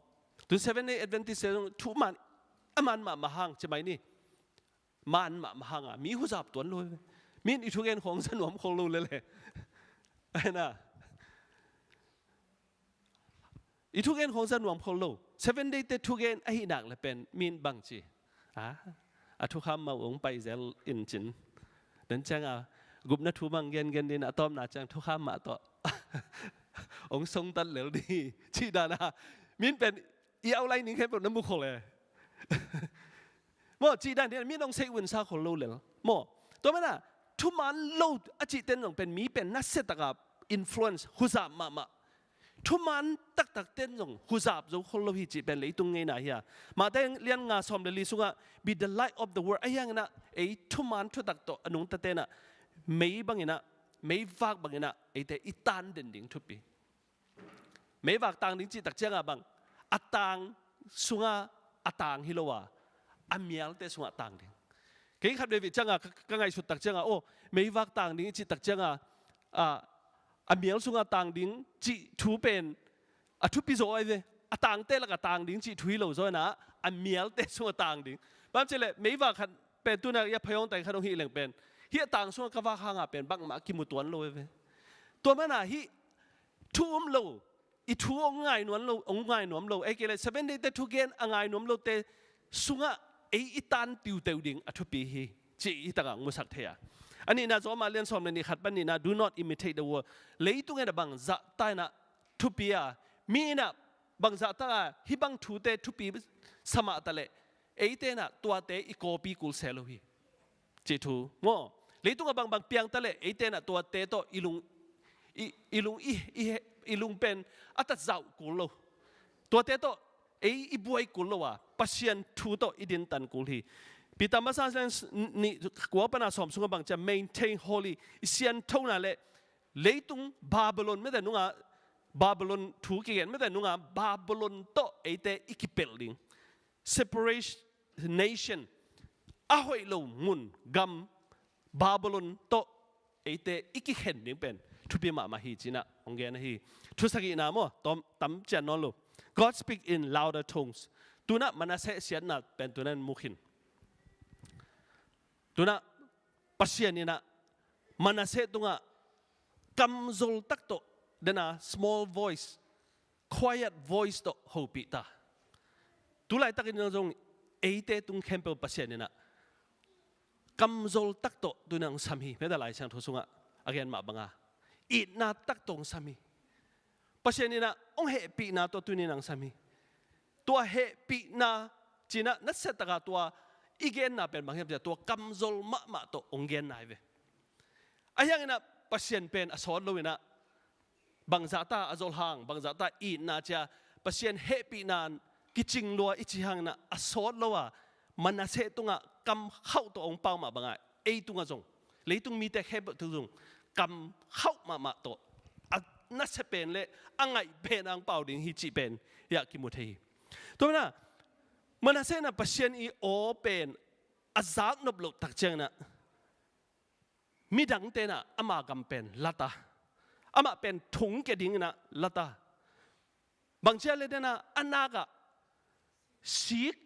Tun Seven Day Adventist zong thuman a man mahmah hang ci mai ni. Man mahmah hang a mi huzap tuan lo hi. Min i thugen khawng za nuam khol lo lele. Aina. I thugen khawng za nuam khol lo. Seven Day te thugen ahi nak le pen min bang ci. A, a thukham mah ong pai zel in cin. Den cianga gupna thu mang gen gen din a tawmna ciang thukham mah tawh ong songtat lel di. Ci dana min pen i au lai ning khempeuh na mu khol e. Maw, ci dan din min ong sei un sa khol lo lel. Maw, tua mana thuman lo a ci ten zong pen mi pen na setaka influence huzap mahmah. Thuman taktak ten zong huzap zo khol lo hi cih pen leitung ngeina hi a. Mate lian nga sawm le li sungah, "Be the light of the world." Ahi hanginah ei thuman thutak tawh a nungta tenah mei banginah, meivak banginah eite i tan den ding thupi. Meivak tang ding cihtak cianga bang, a tang sungah a tang hi lo a, a mialte sungah tang ding. Kei khat veve cianga ka, ka ngaihsuttak cianga, aw, meivak tang ding i cihtak cianga, a, a mial sungah tang ding cih thu pen a thupi zaw ai ve. A tangte lakah tang ding cih thu hi lo zaw inah a mialte sungah tang ding. Bang cileh meivak khat pen tuna i a phayawng tai khat hong hih leng pen, hih a tang sungah ka vak hanga pen bangmah kimu tuan lo ai ve. Tua mana hih thu um lo, i thu hong ngai nuam lo, hong ngai nuam lo, ei kei le Seven Day te thugen a ngai nuam lote sungah ei i tan tiuteu ding a thupi hi cih hi takah musak thei a. A nihna Roma lian sawm le nih khat pan nihna, "Do not imitate the world." Leitung inah bang zahta inah thupi a, mi inah bang zahta a hih bang thute thupi sa mah taleh eite inah tuate i kawpi kul se lo hi. Cih thu maw. Leitungah bangbang piang taleh eite inah tuate tawh i lung, i, i lung, i, i, i lung pen a tat zauh kul lo. Tuate tawh ei i buai kul lo a, Pasian thu tawh i dintan kul hi. Peter masa nih kua pana sawm sungah bang cia, "Maintain holy," i sianthona le leitung Babylon mete nunga, Babylon thu kigen mete nunga Babylon tawh eite i kipelh ding. Separation nation, a hoih lo mun gam Babylon tawh eite i kikhen ding pen thupi mahmah hi cinah hong gen ahi. Thusagihna maw, tam cian nawn lo. God speak in louder tones. Tunah Manasseh siatna pen tunah mukhin. Tunah Pasian inah Manasseh tungah kamzol tak tawh, dena small voice, quiet voice tawh hopih ta. Tulaitakin zong eite tung khempeuh Pasian inah kamzol tak tawh tuni nang sam hi. Mete Lai Siangtho sungah a gen mah banga itna tak tawh hong sam hi. Pasian inah hong hehpihna tawh tuni nang sam hi. Tua hehpihna cinah nasia taka tua i genna pen bang hiam cia, tua kamzol mahmah tawh hong genna hi ve. Ahi hanginah Pasian pen a sawt lo inah bangzahta a zolhang, bangzahta itna cia Pasian hehpihna in kicing lua i cih hangin ah a sawt lo a, Manasseh tungah kam khauh tawh hong pau mah bangah ei tungah zong, leitung mite khempeuh tung zong kam khauh mahmah tawh a nasia pen le a ngaih pen a hong pau ding hi cih pen hiah kimu thei hi. Tua manin ah Manasseh in ah Pasian i aw pen a zak nop loh tak ciangin ah midangte in ah ama gam pen la ta, amah pen thongkia dingin ah la ta. Bang ci hiam cih leh, den ah a nak ah sik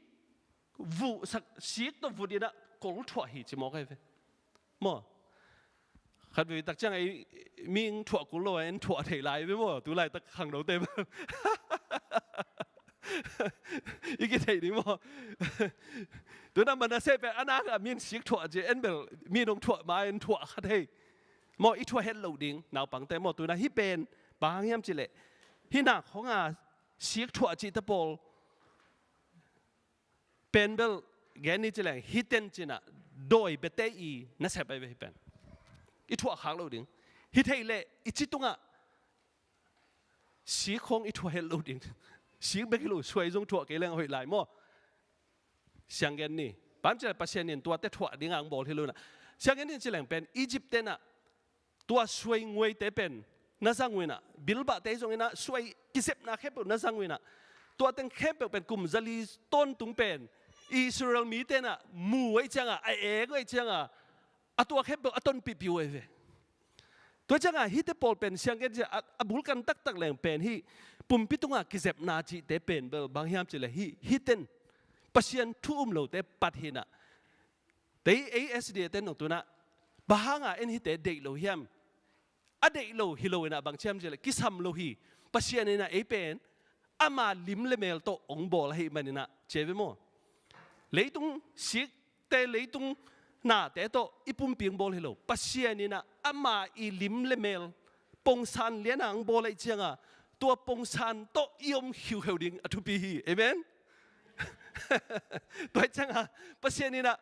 vuh sak, sik tawh vut in ah kol thuah hi ci mawk ahi ve. Maw? Khatvei tak ciang ei mi hong thuah kul lo, en thuah thei lai ve maw? Tu laitak khangnote maw? I kitheih ding maw? Tu-in ah Manasseh pen a nak ah mi in sik thuah ci, en bel mi in hong thuah ma, en thuah kha thei. Maw, i thuah het loh ding, naupangte maw, tu-in ah hih pen bang hang hiam cih leh, hih nak khawng a sik thuah cihte pawl pen bel gen ni ci leng, hih ten ci-in ah dawi biate i nasep ahi ve hih pen. I thuah khak loh ding. Hi thei leh i ci tungah sik khawng i thuah het loh ding. Sik bek hi lo, suai zong thuah kei leng a hoih lai maw? Siang gen ni. Bang ci leh Pasian in tuate thuah ding a hong bawl hi lo-in ah, siang gen ni ci leng pen Egypt-te in ah tua suai nguaite pen na zang uh in ah, bilbahte zong in ah suai kizepna khempeuh na zang uh in ah, tua teng khempeuh pen kum zali tawntung pen Israel mite in ah mu uh ahih ciangah, a ek uh ahih ciangah, a tua khempeuh a tonpihpih uh ahi ve. Tua ciangah hihte pawl pen siang gen ci a, a bulkan taktak leng pen hih pumpi tungah kizepna cihte pen bel bang hiam cih leh hih, hih ten Pasian thu um lote pat hi-in ah, tei ei S D A ten zong tu-in ah bang hangah en hihte deih lo hiam? A deih lo hi lo-in ah bang ci hiam cih leh kisam lo hi. Pasian in ah ei pen ama lim le mel tawh hong bawl ahih manin ah, ci ahi ve maw? Leitung sikte, leitung nate tawh i pumpi hong bawl hi lo. Pasian in ah ama i lim le mel pongsan lian a hong bawl ahih ciangah, tua pongsan tawh i om khiukheu ding a thupi hi. Amen? Tua ahih ciangah Pasian in ah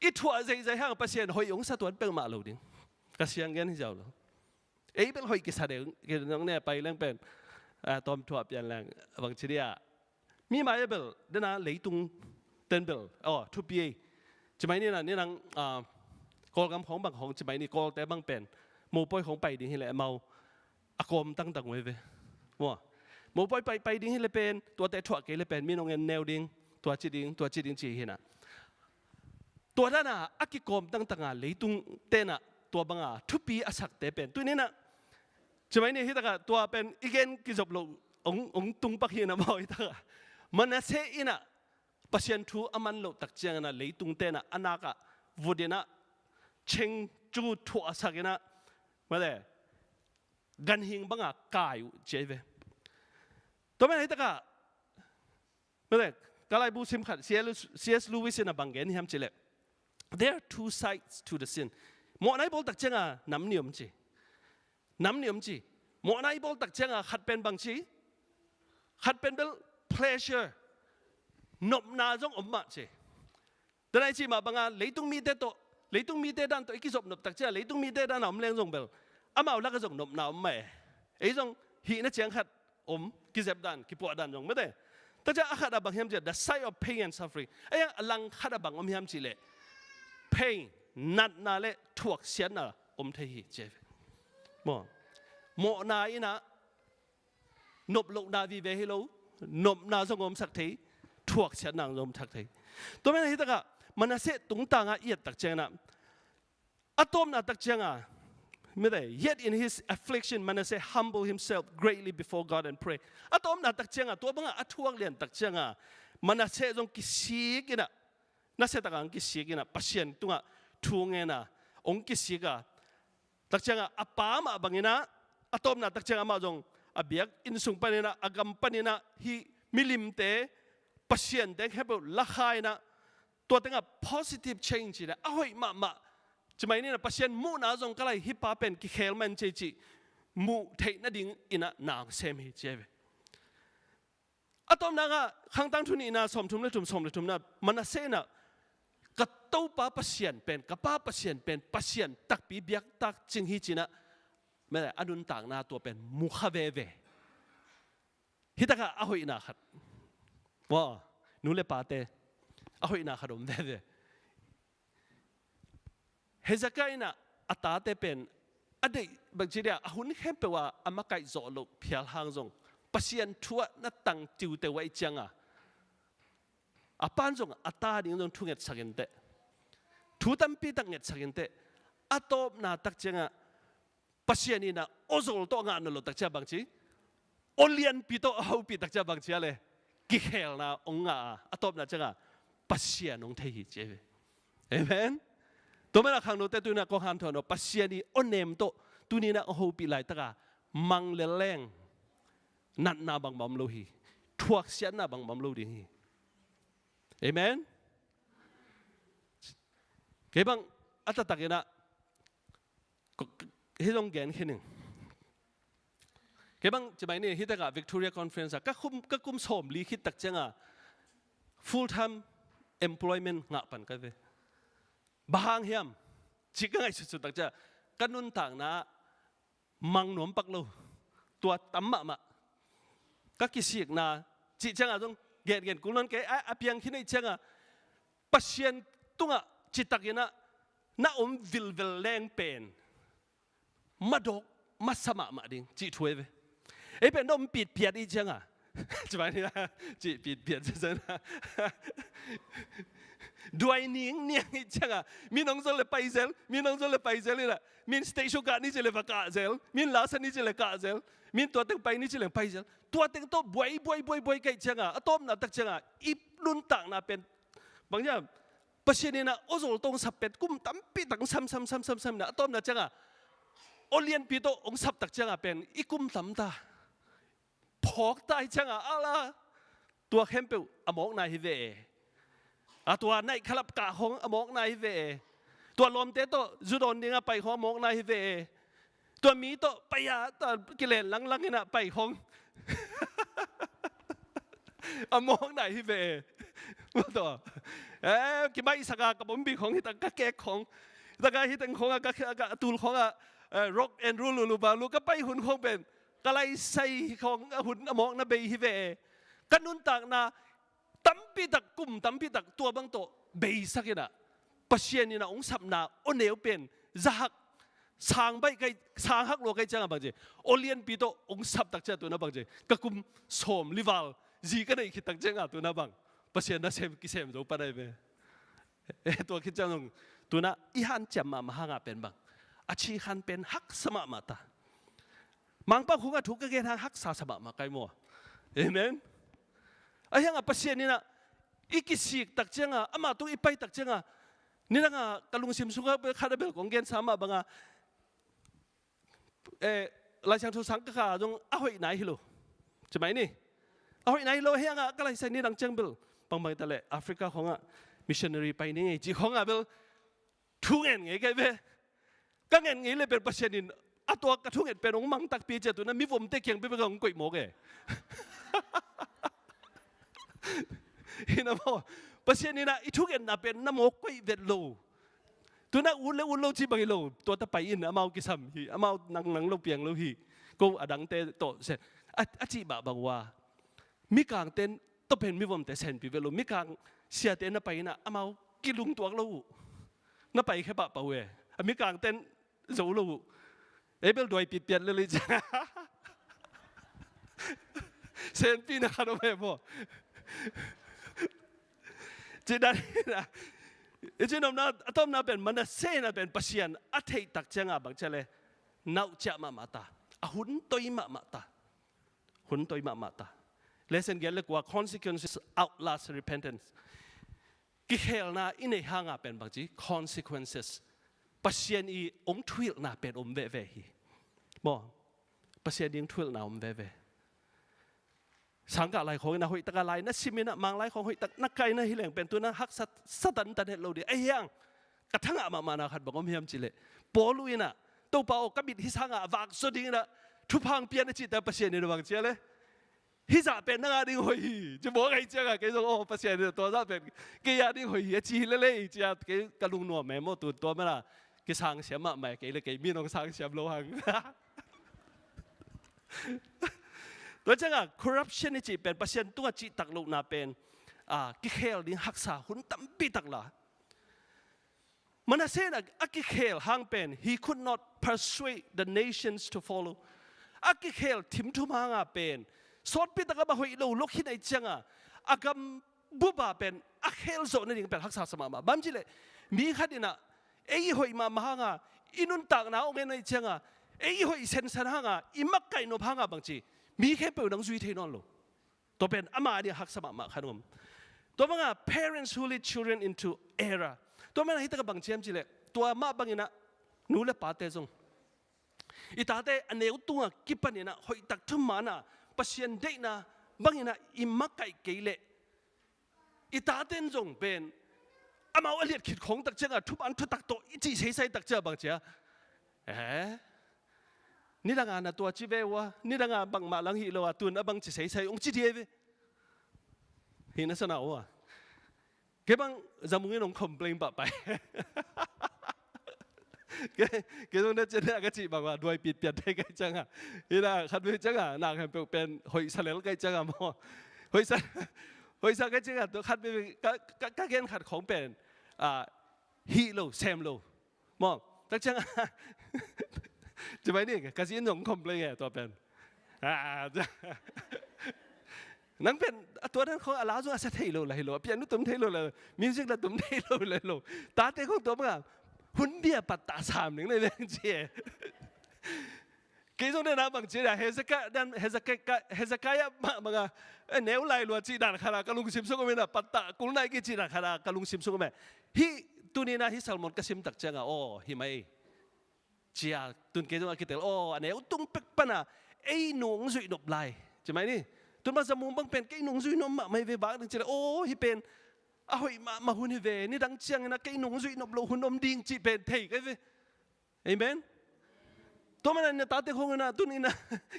i thuah zeizai hang Pasian hoih hong sa tuan peuhmah lo ding. Ka siang gen hi ziau lo. Ei bel hoih kisa deuh, kei nong ne pai leng pen, a, tawm thuah pian leng, bang ci dia. Mi mai bel, den ah leitung ten bel, aw, thupi ei. Ci mai ni na, ni nang, a, Kawlgam khawng bang khawng ci mai ni, Kawlte bang pen, mopoi khawng pai ding hi leh amau a kawm tangtang uh ahi ve. Maw? Mopoi pai, pai ding hi leh pen, tuate thuah kei leh pen, mi nong en neu ding, tua ci ding, tua ci ding ci hi-in ah. Tua dan a a kikawm tangtang a leitungte in ah tua bang a thupi a sakte pen, tuni-in ah, ci mai ni, hih tak ah tua pen i gen kizop loh hong, hong tung pak hi-in ah maw, hih tak ah Manasseh in ah Pasian thu a man loh tak ciangin ah leitungte in ah a nak ah vut in ah, cheng cu thuahsak in ah, mate, ganhing bang a kai uh ci ahi ve. Tua manin hih tak ah, mate, ka laibu sim khat, C L, C S Lewis in ah bang gen hiam cih leh, "There are two sides to the sin." Mawhna i bawl tak ciangah nam nih om ci. Nam nih om ci. Mawhna i bawl tak ciangah khat pen bang ci? Khat pen bel pleasure, nopna zong om mah ci. Tua nai cih mah bang a, leitung mite tawh, leitung mite dan tawh i kizop nop tak ciangah, leitung mite dan a om leng zong bel, amau lakah zong nopna om mah e. Ei zong hihna ciang khat om, kizep dan, kipuah dan zong, mate. Tua ciang a khat ah bang hiam cih leh, the side of pain and suffering. Ahi hang a lang khat ah bang om hiam cih leh, pain, natna le thuaksiatna om thei hi ci ahi ve. Maw? Mawhna in ah nop lohna vive hi lo, nopna zong omsak thei, thuaksiatna zong omsak thei. Tua manin hih tak ah Manasseh tungtang ah i et tak ciangin ah, a tawpna tak ciangah, mate, "Yet in his affliction Manasseh humbled himself greatly before God and prayed." A tawpna tak ciangah, tua bang a a thuak lian tak ciangah Manasseh zong kisik in ah, nasia tak ah hong kisik in ah, Pasian tungah thu ngen a hong kisik a, tak ciangah a pa mah bang in ah, a tawpna tak ciangah amah zong a biakinn sung panin ah, a gam panin ah, hih milimte, pasiante khempeuh lakha in ah, tua teng ah positive change in ah, a hoih mahmah, ci mai ni na, Pasian muhna zong ka lai, hih pa pen kikhel mah in ci, cih muh theih nading in ah na hong sem hi ci ahi ve. A tawpna ah, Khangtang thu nihna sawmthum le thum, sawm le thumna, Manasseh in ah, "Ka Topa Pasian pen, ka pa Pasian pen, Pasian takpi biaktak cing hi," ci-in ah, mate, a nuntakna tua pen mu kha veve. Hi takah a hoihna khat. Maw, nu le pate, a hoihna khat om veve. Hezekiah in ah a tate pen a deih bangci dia, a hun khempeuh ah a makaih zawh loh phial hang zong Pasian thu ah na tang tiuteu ahih cianga, a pan zong a ta ding zong thu ngetsak inteh, thu tampi tak ngetsak inteh, a tawpna tak ciangah Pasian in ah aw zol tawh a ngah nawn lo tak ciang bangci, aw lianpi tawh a hopih tak ciang bangci a le, kikhelna hong ngah a, a tawpna ciangah Pasian hong thei hi ci hi ve. Amen. Tua manin ah khangnote tu in ah kong hanthawn aw, Pasian i aw nem tawh tuni in ah a hopih laitakah mang le leng, natna bangmah om lo hi, thuaksiatna bangmah om lo ding hi. Amen. Kei bang a taktak in ah, hih zong gen khin ing. Kei bang ci mai ni, hih takah Victoria Conference ah ka kum, ka kum sawmli khit tak ciangah full time employment ngah pan ka ve. Bang hang hiam ci ka ngaihsutsut tak ciangah ka nuntakna mang nuam pak lo. Tua tam mahmah. Ka kisikna cih ciangah zong gengen kul nawn kei a, a piang khin ahih ciangah Pasian tungah citak in ah na om vilvel leng pen madawk masa mahmah ding cih thu ahi ve. Ei pen na om pitpiat i ciangah, ci mai ni, cih pitpiat ciangah, duai ningniang i ciangah, min hong zol le paizel, min hong zol le paizel in ah, min stage show kah ni ci le va kahzel, min lasa ni ci le kahzel, min tua teng pai ni ci le paizel. Tua teng tawh buai buai buai buai ka hih ciangah, a tawpna tak ciangah i nuntakna pen bang hiam, Pasian in ah aw zol tawh hong sap pen kum tampi tak hong sam sam sam sam sam in ah, a tawpna ciangah aw lianpi tawh hong sap tak ciangah pen i kum tam ta, phawk ta ahih ciangah, ala, tua khempeuh a mawkna hi ve e. A tua night club kah khong a mawkna hi ve e. Tua lawmte tawh zu dawn dingah pai khong a mawkna hi ve e. Tua mi tawh pai a, tua kilen langlang in ah pai khong a mawkna hi ve e. Maw tua, eh, kimaihsak a ka bawmbi khong, hih tak ka kek khong, hih tak a hih teng khong a ka, ka, ka tul khong a, eh, rock and roll lulu balu ka pai hun khong pen ka laisai khong a hun a mawkna bei hi ve e. Ka nuntakna tampi tak, kum tampi tak tua bang tawh beisak in ah, Pasian in ah hong sapna aw neu pen zahak, sang baih ka hih, sang hak lua ka hih ciangah bangci, aw lianpi tawh hong sap tak ciangah tu in ah bangci, ka kum sawmli val zi ka neih khit tak ciangah tu in ah bang, Pasian nasem kisem zo pan ahi ve. Eh, tua khit ciang zong tu in ah i hanciam mahmah hangah pen bang, a cikhan pen haksa mahmah ta. Mangpau khungah thu ka gen hang haksa sa mahmah kai maw. Amen. Ahi hangah Pasian in ah i kisik tak ciangah, amah tung i pai tak ciangah, nidangah ka lungsim sungah khat a bel kong gensa mah bangah, eh, Laisiangtho sang ka kha zong a hoih nai hi lo. Ci mai ni. A hoih nai hi lo, ahi hangah ka laisai nidang ciang bel bangbang ta leh Africa khongah missionary pai ni ngei ci khongah bel thu ngen ngei kai ve. Ka ngen ngei le pen Pasian in a tua ka thunget pen hong mang takpi ciah tu in ah mivomte kiang bekbek ah hong koih mawk e. Hi na maw? Pasian in ah i thungetna pen na mawk koih vet lo. Tu in ah ut le ut lo ci bang hi lo. Tua ta pai in amau kisam hi. Amau nangnang lo piang lo hi. Ko a dangte tawh sen a, a cih bah bang uh a, mikangte tawh pen mivomte senpi vet lo. Mikang siate na pai in ah amau kilungtuak lo uh. Na pai khia pahpah uh e. A mikangte zo lo uh. Ei bel duai pitpiat lel i ciang senpihna khat om e maw. Ci dan hi na. I ci nopna, a tawpna pen Manasseh na pen Pasian a theih tak ciangah bang ciah le, nauh ciah mahmah ta. A hun toi mahmah ta. Hun toi mahmah ta. Lesson giat le kua, consequences outlast repentance. Kikhelna i neih hangah pen bangci, consequences, Pasian i hong thuhilhna pen om veve hi. Maw? Pasian i hong thuhilhna om veve. Sangkah lai khawng in ah hoih takah lai na sim in ah, Manglai khawng hoih tak na kai na hi leng pen tu in ah haksa sa tantan het lo ding. Ahi hang ka thangah mahmahna khat bang om hiam cih leh, Paul uh in ah, Topa aw, ka mit hih sangah vak zaw ding in ah thupha hong pia in a cih tak Pasian in ah bang ci a le, hih zah pen nang a ding hoih hi. Ci mawk ahih ciangah kei zong, aw, Pasian in ah tua zah pen kei a ding hoih hi a ci hi lel ei ci a, kei ka lungnuam e maw. Tu tua mana kisang siam mahmah e, kei le kei mi in hong sang siam lo hang. Tua ciangah corruption i cih pen Pasian tungah cihtak lohna pen, ah, kikhel ding haksa hun tampi tak la. Manasseh in a, a kikhel hang pen, he could not persuade the nations to follow. A kikhel thimthum hanga pen, sawtpi tak a ba hoih lo lok hi nai cianga, a gam bupa pen a khel zawh nading pen haksa sa mahmah. Bang cileh, mi khat inah ei hoih mahmah hanga, i nuntakna om en nai cianga, ei hoih sensan hanga, i makaih nop hanga bangci, mi khempeuh nang zui thei nawn lo. Tua pen ama ding haksa mahmah khan um. Tua banga parents who lead children into error. Tua mana hitak a bang ciam cileh, tua mah banginah nu le pate zong, i tate a neu tunga kipaninah hoihtak thumanah Pasian deihna banginah i makaih kei leh, i taten zong pen amau a liat khit khawng tak cianga thuman thutak tawh i cih seisai tak cianga bang cia, eh, nidanga na tua ci ve uh a, nidanga bangmah lang hi lo a, tun a bang ci seisai ong ci dia ve. Hi na sana uh a. Kei bang zamungin ong complain pahpai. Kei, kei zong na cian na ka cih bang uh a, duai pitpiat thei kai cianga. Hi na khat ve cianga, na khempeuh pen hoihsa lel kai cianga maw. Hoihsa, hoihsa kai cianga, tua khat ve ka, ka, ka gen khat khawng pen, ah, hih lo, sem lo. Maw, tak ciang, ci mai ni, ka zin zong complain e, tua pen. Ah, nang pen, a tua dan khong a la zong a sa thei lo, la hi lo, a pian nu tum thei lo, la, music la tum thei lo, la hi lo. Tate khong tua banga, hun bia pat ta sam ning na veng ci e. Kei zong den a bang ci dan, Hezekiah dan, Hezekiah, Hezekiah mah banga, eh, neu lai lua ci dan khana, ka lungsim sung om ina, patta, kul nai ki ci dan khana, ka lungsim sung om e. Hi, tunina hi sermon ka sim tak cianga, aw, hi mai. Cia, tun kei zong a kitel, aw, a neu tung pek pana, ei nung zuih nop lai. Ci mai ni, tun ma zamung bang pen, kei nung zuih nop mah mai ve bak ding ci le, aw, hi pen, a hoih mah, mah hun hi ve, nidang ciangina, kei nung zuih nop lo hun om ding ci pen, thei kai ve. Amen. Tua mana na tate khong ina, tun ina,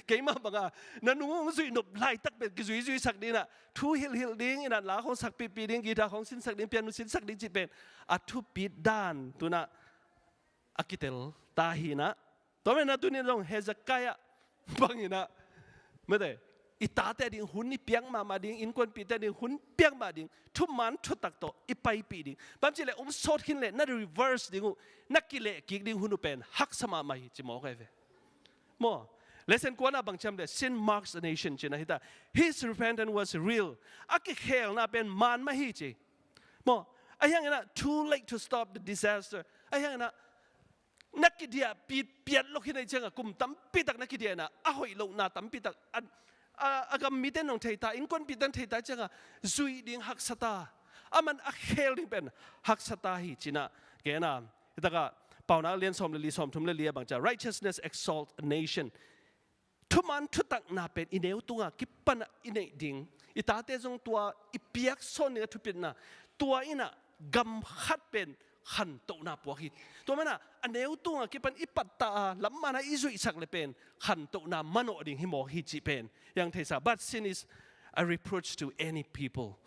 keimah banga, na nung hong zuih nop laitak pen, kizuizui sak ding ina, thu hilhhilh ding ina, la khong sak pihpih ding, guitar khong sinsak ding, piano sinsak ding ci pen, a thupit dan, tuna, a kitel, ta hi ina. Tua mana tun ina zong Hezekiah, bang ina, mete, i tate ding hun i piak mahmah ding, innkuanpihte ding hun piak mah ding, thuman thutak tawh i paipih ding. Bang cileh um sawt khin leh na reverse ding uh, na kileh kik ding hun uh pen haksa mahmah hi ci mawk ai ve. Maw, lesson kuana bang ciam leh, sin marks a nation cina hita. His repentance was real. A kikhelna pen man mah hi ci. Maw, a hiangina too late to stop the disaster. A hiangina na kidiah pitpiat lok hi nai cianga kum tampitak na kidiah ina a hoih lohna tampitak a, a, a gam mite nong theita, innkuanpite nong theita cianga zuih ding haksata, aman a khel ding pen haksata hi cina kena. Hitaka Paunak lian sawm le li, sawm thum le li a bang cia, righteousness exalt a nation. Thuman thutakna pen i neu tunga kipana i neih ding, i tate zong tua i piak sawn ding a thupitna, tua ina gam khat pen khantohna puak hi. Tua mana a neu tunga kipan i patta a lammana i zuihsak le pen khantohna manawh ding hi mawk hi cih pen yang theisa. But sin is a reproach to any people.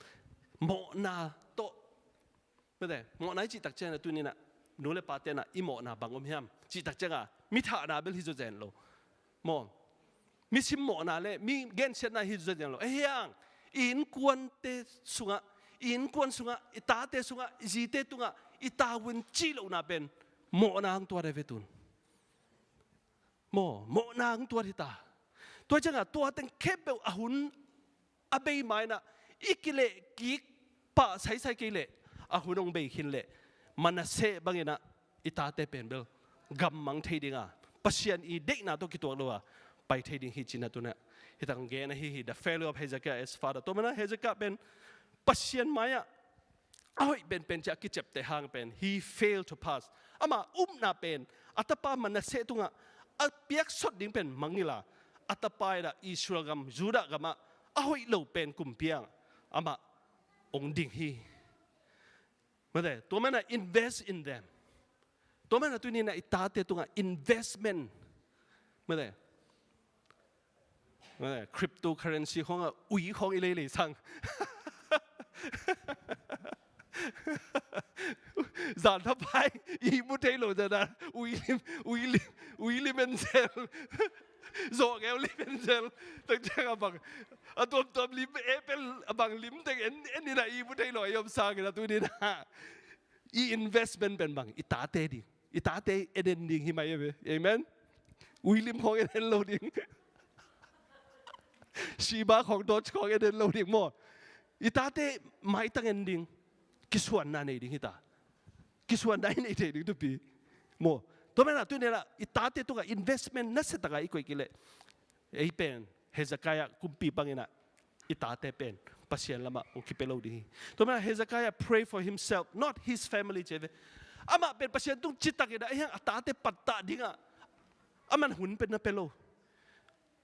Mawhna tawh Mete, mawhna i cihtak ciangin a tuninah nu le pa tenah i mawhna bang om hiam? Cihtak cianga mi thahna bel hi zawzen lo. Maw, mi sim mawhna le mi gensiatna hi zawzen lo. Ahiang, i innkuante sungah, i innkuan sungah, i tate sungah, i zite tungah i tavuan cih lohna pen mawhna hong tuat a ve tun. Maw, mawhna hong tuat hita. Tua ciangah tua teng khempeuh a hun a bei mainah i kileh kik pah saisai kei leh a hun hong bei khin leh Manasseh banginah i tate pen bel gammang thei dinga Pasian i deihna tawh kituak lo a pai thei ding hi cinah tunah hitang gen ahi hi. The failure of Hezekiah as father. Tua mana Hezekiah pen Pasian mai-ah a hoih penpen ciah a kiciapteh hang pen he failed to pass. Ama upna pen a tapa Manasseh tungah a piaksot ding pen mangngila, a tapa inah Israel gam, Judah gamah a hoih lo pen kumpiang amah ong ding hi. Mate, tua mana invest in them. Tua mana tuninah i tate tungah investment. Mate, mate, cryptocurrency khawngah ui khawng i leilei sang. Zan thapai i mu thei lo zana ui lim, ui lim, ui lim en sel. Zawh ngeu lim en zel. Tak ciang a bang, a tuamtuam lim, apple a bang lim teng en, en in ah i mu thei lo a i om sangin a tuni in ah i investment pen bang, i tate ding. I tate en en ding hi mai e ve. Amen. Ui lim khawng en en lo ding. Shiba khawng, Doge khawng en en lo ding maw. I tate maitang en ding. Kisuanna nei ding hi ta. Kisuanna i nei thei ding thupi maw. Tua manin ah tuni in ah i tate tungah investment nasia tak a i koih kei leh, ei pen Hezekiah kumpi bangin ah i tate pen Pasian lamah hong kipia lo ding hi. Tua manin ah Hezekiah pray for himself, not his family ci ve. Amah pen Pasian tung citakin ah, a hiang a tate pattah dingah aman hun pen na pia lo.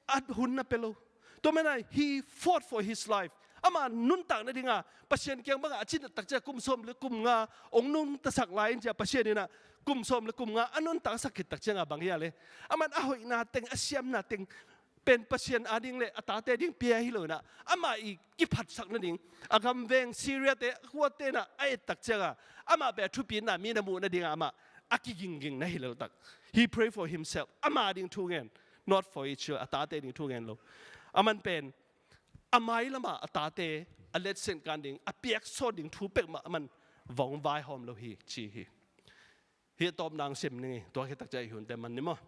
A hun na pia lo. Tua manin ah he fought for his life. Ama nuntak nadinga Pasian kiang bangah a cin tak ciang kum sawm le kum nga hong nungtasak lai in ci a, Pasian in ah kum sawm le kum nga a nuntaksak khit tak ciangah bang hia le, aman a hoihna teng, a siamna teng pen Pasian ading le a tate ading pia hi lo in ah, amah i kiphatsak nading, a gamveng Syria te, a khuate in ah a et tak ciangah amah pen a thupina mi na muh nadinga amah a kigingging na hi lo tak. He pray for himself. Ama ding thu ngen, not for his children. A tate ding thu ngen lo. Aman pen a mai lamah a tate a letsen kan ding, a piaksawn ding thu peuhmah aman vong vaihawm lo hi ci hi. Hih a tawpna hong sim ning ei, tua khit tak ciang i hunte man ni maw.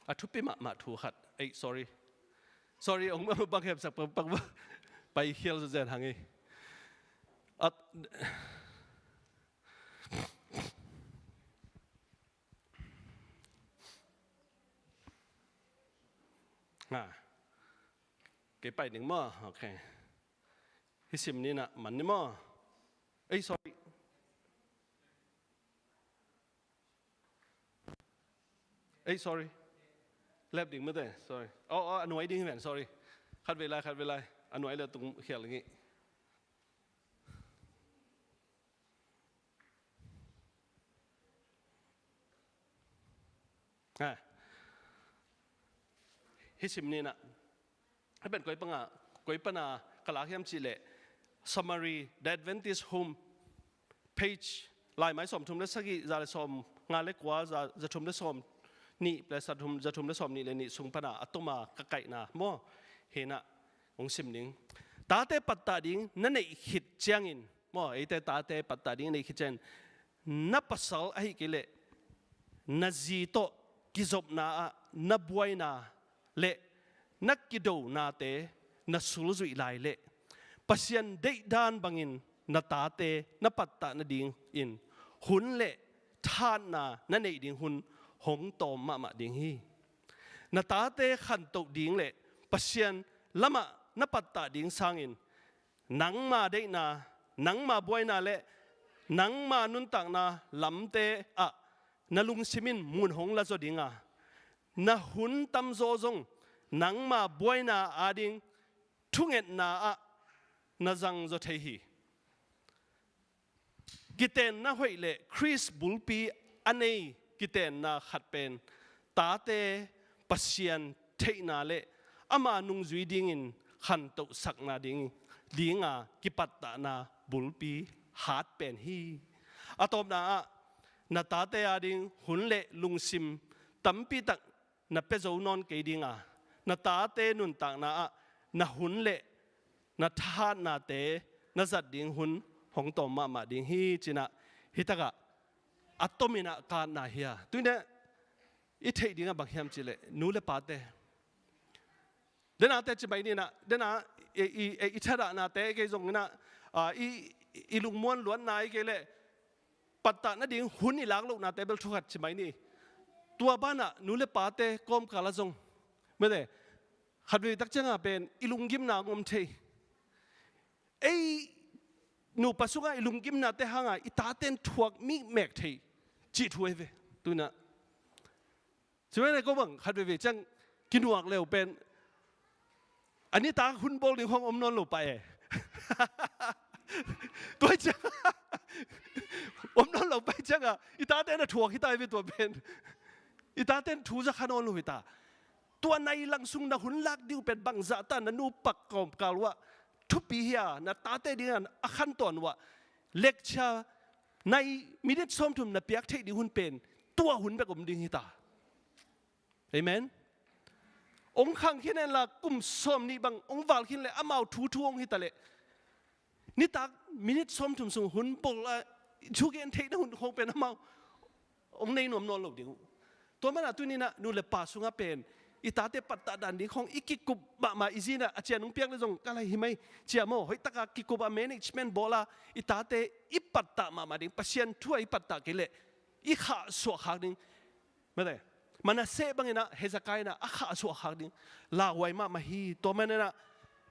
A thupi mahmah thu khat. Ei, sorry. Sorry, hong bang hemsak pak pak pai khial zen hang ei. At, ha. Kei pai ding maw? Okay. Hih sim ni in ah man ni maw? Ei, sorry. Ei, sorry. Lep ding mate, sorry. Oh, oh, a nuai ding hi ven, sorry. Khat vei lai, khat vei lai. A nuai le tung khial ding hi. Ha. Hih sim ni in ah, hih pen koi pana, koi pana ka lak hiam cih leh, summary, The Adventist Home, page, laimai sawmthum le sagih, za le sawmnga le kua, za, za thum le sawmnih le za thum, za thum le sawmnih le nih sung pana a tuma ka kaihna maw. Hi in ah hong sim ning. Tate pattah ding na neih khit ciangin, maw, eite tate pattah ding a neih khit ciangin, na pasal ahih kei leh na zi tawh kizopna ah na buaina le na kidonate na sulzuih lai leh, Pasian deihdan bangin na tate na pattah nadingin hun le thahatna na neih ding hun hong tawm mahmah ding hi. Na tate khantoh ding le Pasian lamah na pattah ding sangin nangma deihna, nangma buaina le nangma nuntakna lamte ah na lungsim in mun hong la zaw ding a, na hun tamzaw zong nangma buaina ading thungetna ah na zang zaw thei hi. Kitenna hoih le Khrist bulpi a nei kitenna khat pen tate Pasian theihna le ama nungzui dingin khantohsakna ding, dinga kipattahna bulpi hat pen hi. A tawpna ah na tate ading hun le lungsim tampi tak na pia zo nawn kei dinga, na tate nuntakna ah na hun le na thahatnate na zat ding hun hong tawm mahmah ding hi ci in ah, hi takah a tomin ah ka atna hi a. Tuni in ah i theih dingah bang hiam cih leh, nu le pate, denate ci mai ni in ah, dena i, i, i, i thadahnate kei zong in ah, a, i, i lungmuan luatna i kei leh, pattah nading hun i lak lohnate bel thu khat ci mai ni. Tua banah nu le pate kawmkal ah zong, mete, khatvei tak ciangah pen i lunggimna hong om thei. Ei nupa sungah i lunggimnate hangah i taten thuak mi mek thei cih thu ahi ve. Tuni in ah Ci mai ni, ko bang khat veivei ciang kinuak leu pen a nitak hun bawl ding khawng om nawn lo pah e. Tua ciang om nawn lo pah ciangah i taten a thuak hi ta hi ve tua pen. I taten thu za kha nawn lo hi ta. Tua nai lang sung na hun lak ding uh pen bangzah ta, na nupa kawmkal uh ah thupi hi a, na tate dingin a khantawn uh ah lecture nai minute sawmthum na piak theih ding hun pen tua hun bek om ding hi ta. Amen. hong khang khin henla kum sawmnih bang hong val khin leh amau thu thu hong hi ta leh, nitak minit sawmthum sung hun bawl a thugen theihna hun khawng pen amau hong nei nuam nawn lo ding uh. Tua manin ah tuni-in ah nu le pa sungah pen i tate pattah dan ding khawng i kikup mahmah, i zi in ah a cian hong piak leh zong ka lai hi mai, cia maw, hoih takin kikup a management bawl a, i tate i pattah mahmah ding, Pasian thu ah i pattah kei leh i khahsuah khak ding. Mate, Manasseh bangin ah Hezekiah in ah a khahsuah khak ding lauhuai mahmah hi. Tua manin ah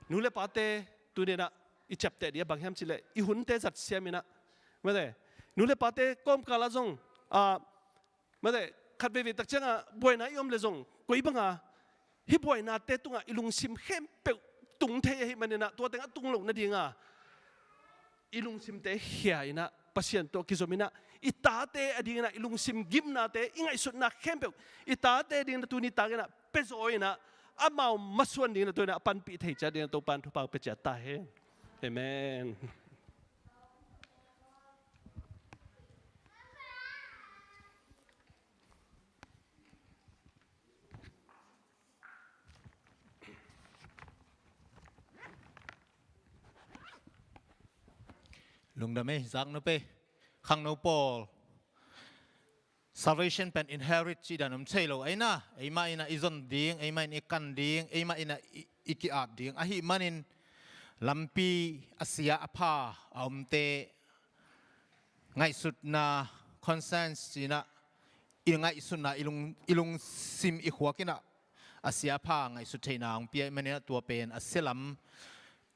nu le pate tuni-in ah i ciapteh ding a bang hiam cih leh i hunte zat siamin ah, mate, nu le pate kawmkal ah zong, ah, mate, khat veivei tak ciangin buaina i om leh zong, koi bangin hih buainate tungah i lungsim khempeuh tung thei ahih manin ah, tua teng a tung loh nadingin i lungsimte khia in ah, Pasian tawh kizom in ah, i tate adingin ah i lungsim gimnate, i ngaihsutna khempeuh i tate adingin ah tuni takin ah pia zaw in ah, amau masuan dingin ah, tua in ah a panpih thei ciat dingin ah Topa'n thupha pia ciat ta hen. Amen. Lungdam ei, zaknu pei, khangno pawl. Salvation pen inherit cih dan om thei lo. Ei na, eimah in ah i zon ding, eimah in i kan ding, eimah in ah i, i ki-at ding. Ahih manin lampi a sia a pha a omte ngaihsutna, conscience ci-in ah, i ngaihsutna, i lung, i lungsim i khuak in ah a sia a pha ngaihsut theihna hong pia ahih manin ah tua pen a sia lam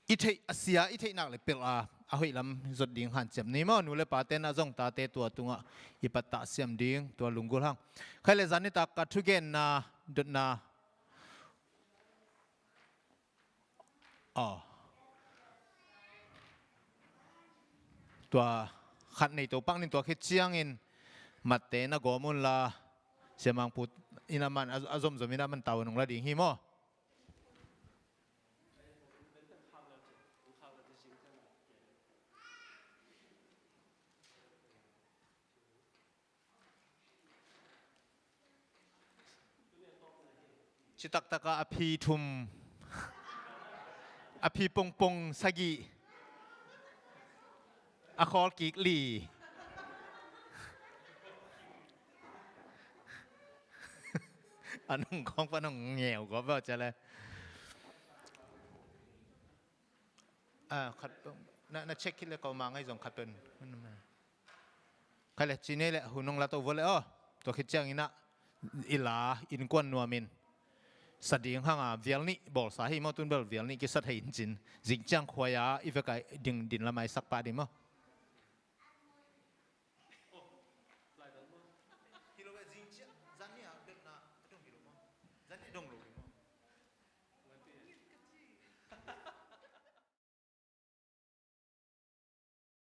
i theih, a sia i theih nak leh pelh a, a hoih lam zot ding hanciam ni maw. Nu le pate in ah zong tate tua tungah i pattah siam ding, tua lunggulh hang. Khai leh zan nitak a thugenna, dotna, aw, tua khat nei to pah ning, tua khit ciangin matte na gawm un la, Sia Mang Pu in ah man a, a zomzom in ah man tau nung la ding hi maw. Ci taktak a, a phi thum, a phi pongpong sagih, a khawl kik li. A nung khawng pan hong ngeu gawp veu cia le. Ah, khat, na, na check khit le ko ma ngai zong khat pen. Khai leh ci nei leh hun hong la to vua leh aw. Tua khit ciangin ah i la innkuan nuamin sa ding hang a, vial nih bawlsa hi maw, tun bel vial nih kisa thei in cin. Zing ciang khuai a i vek a ding, din lam a i sak pah ding maw.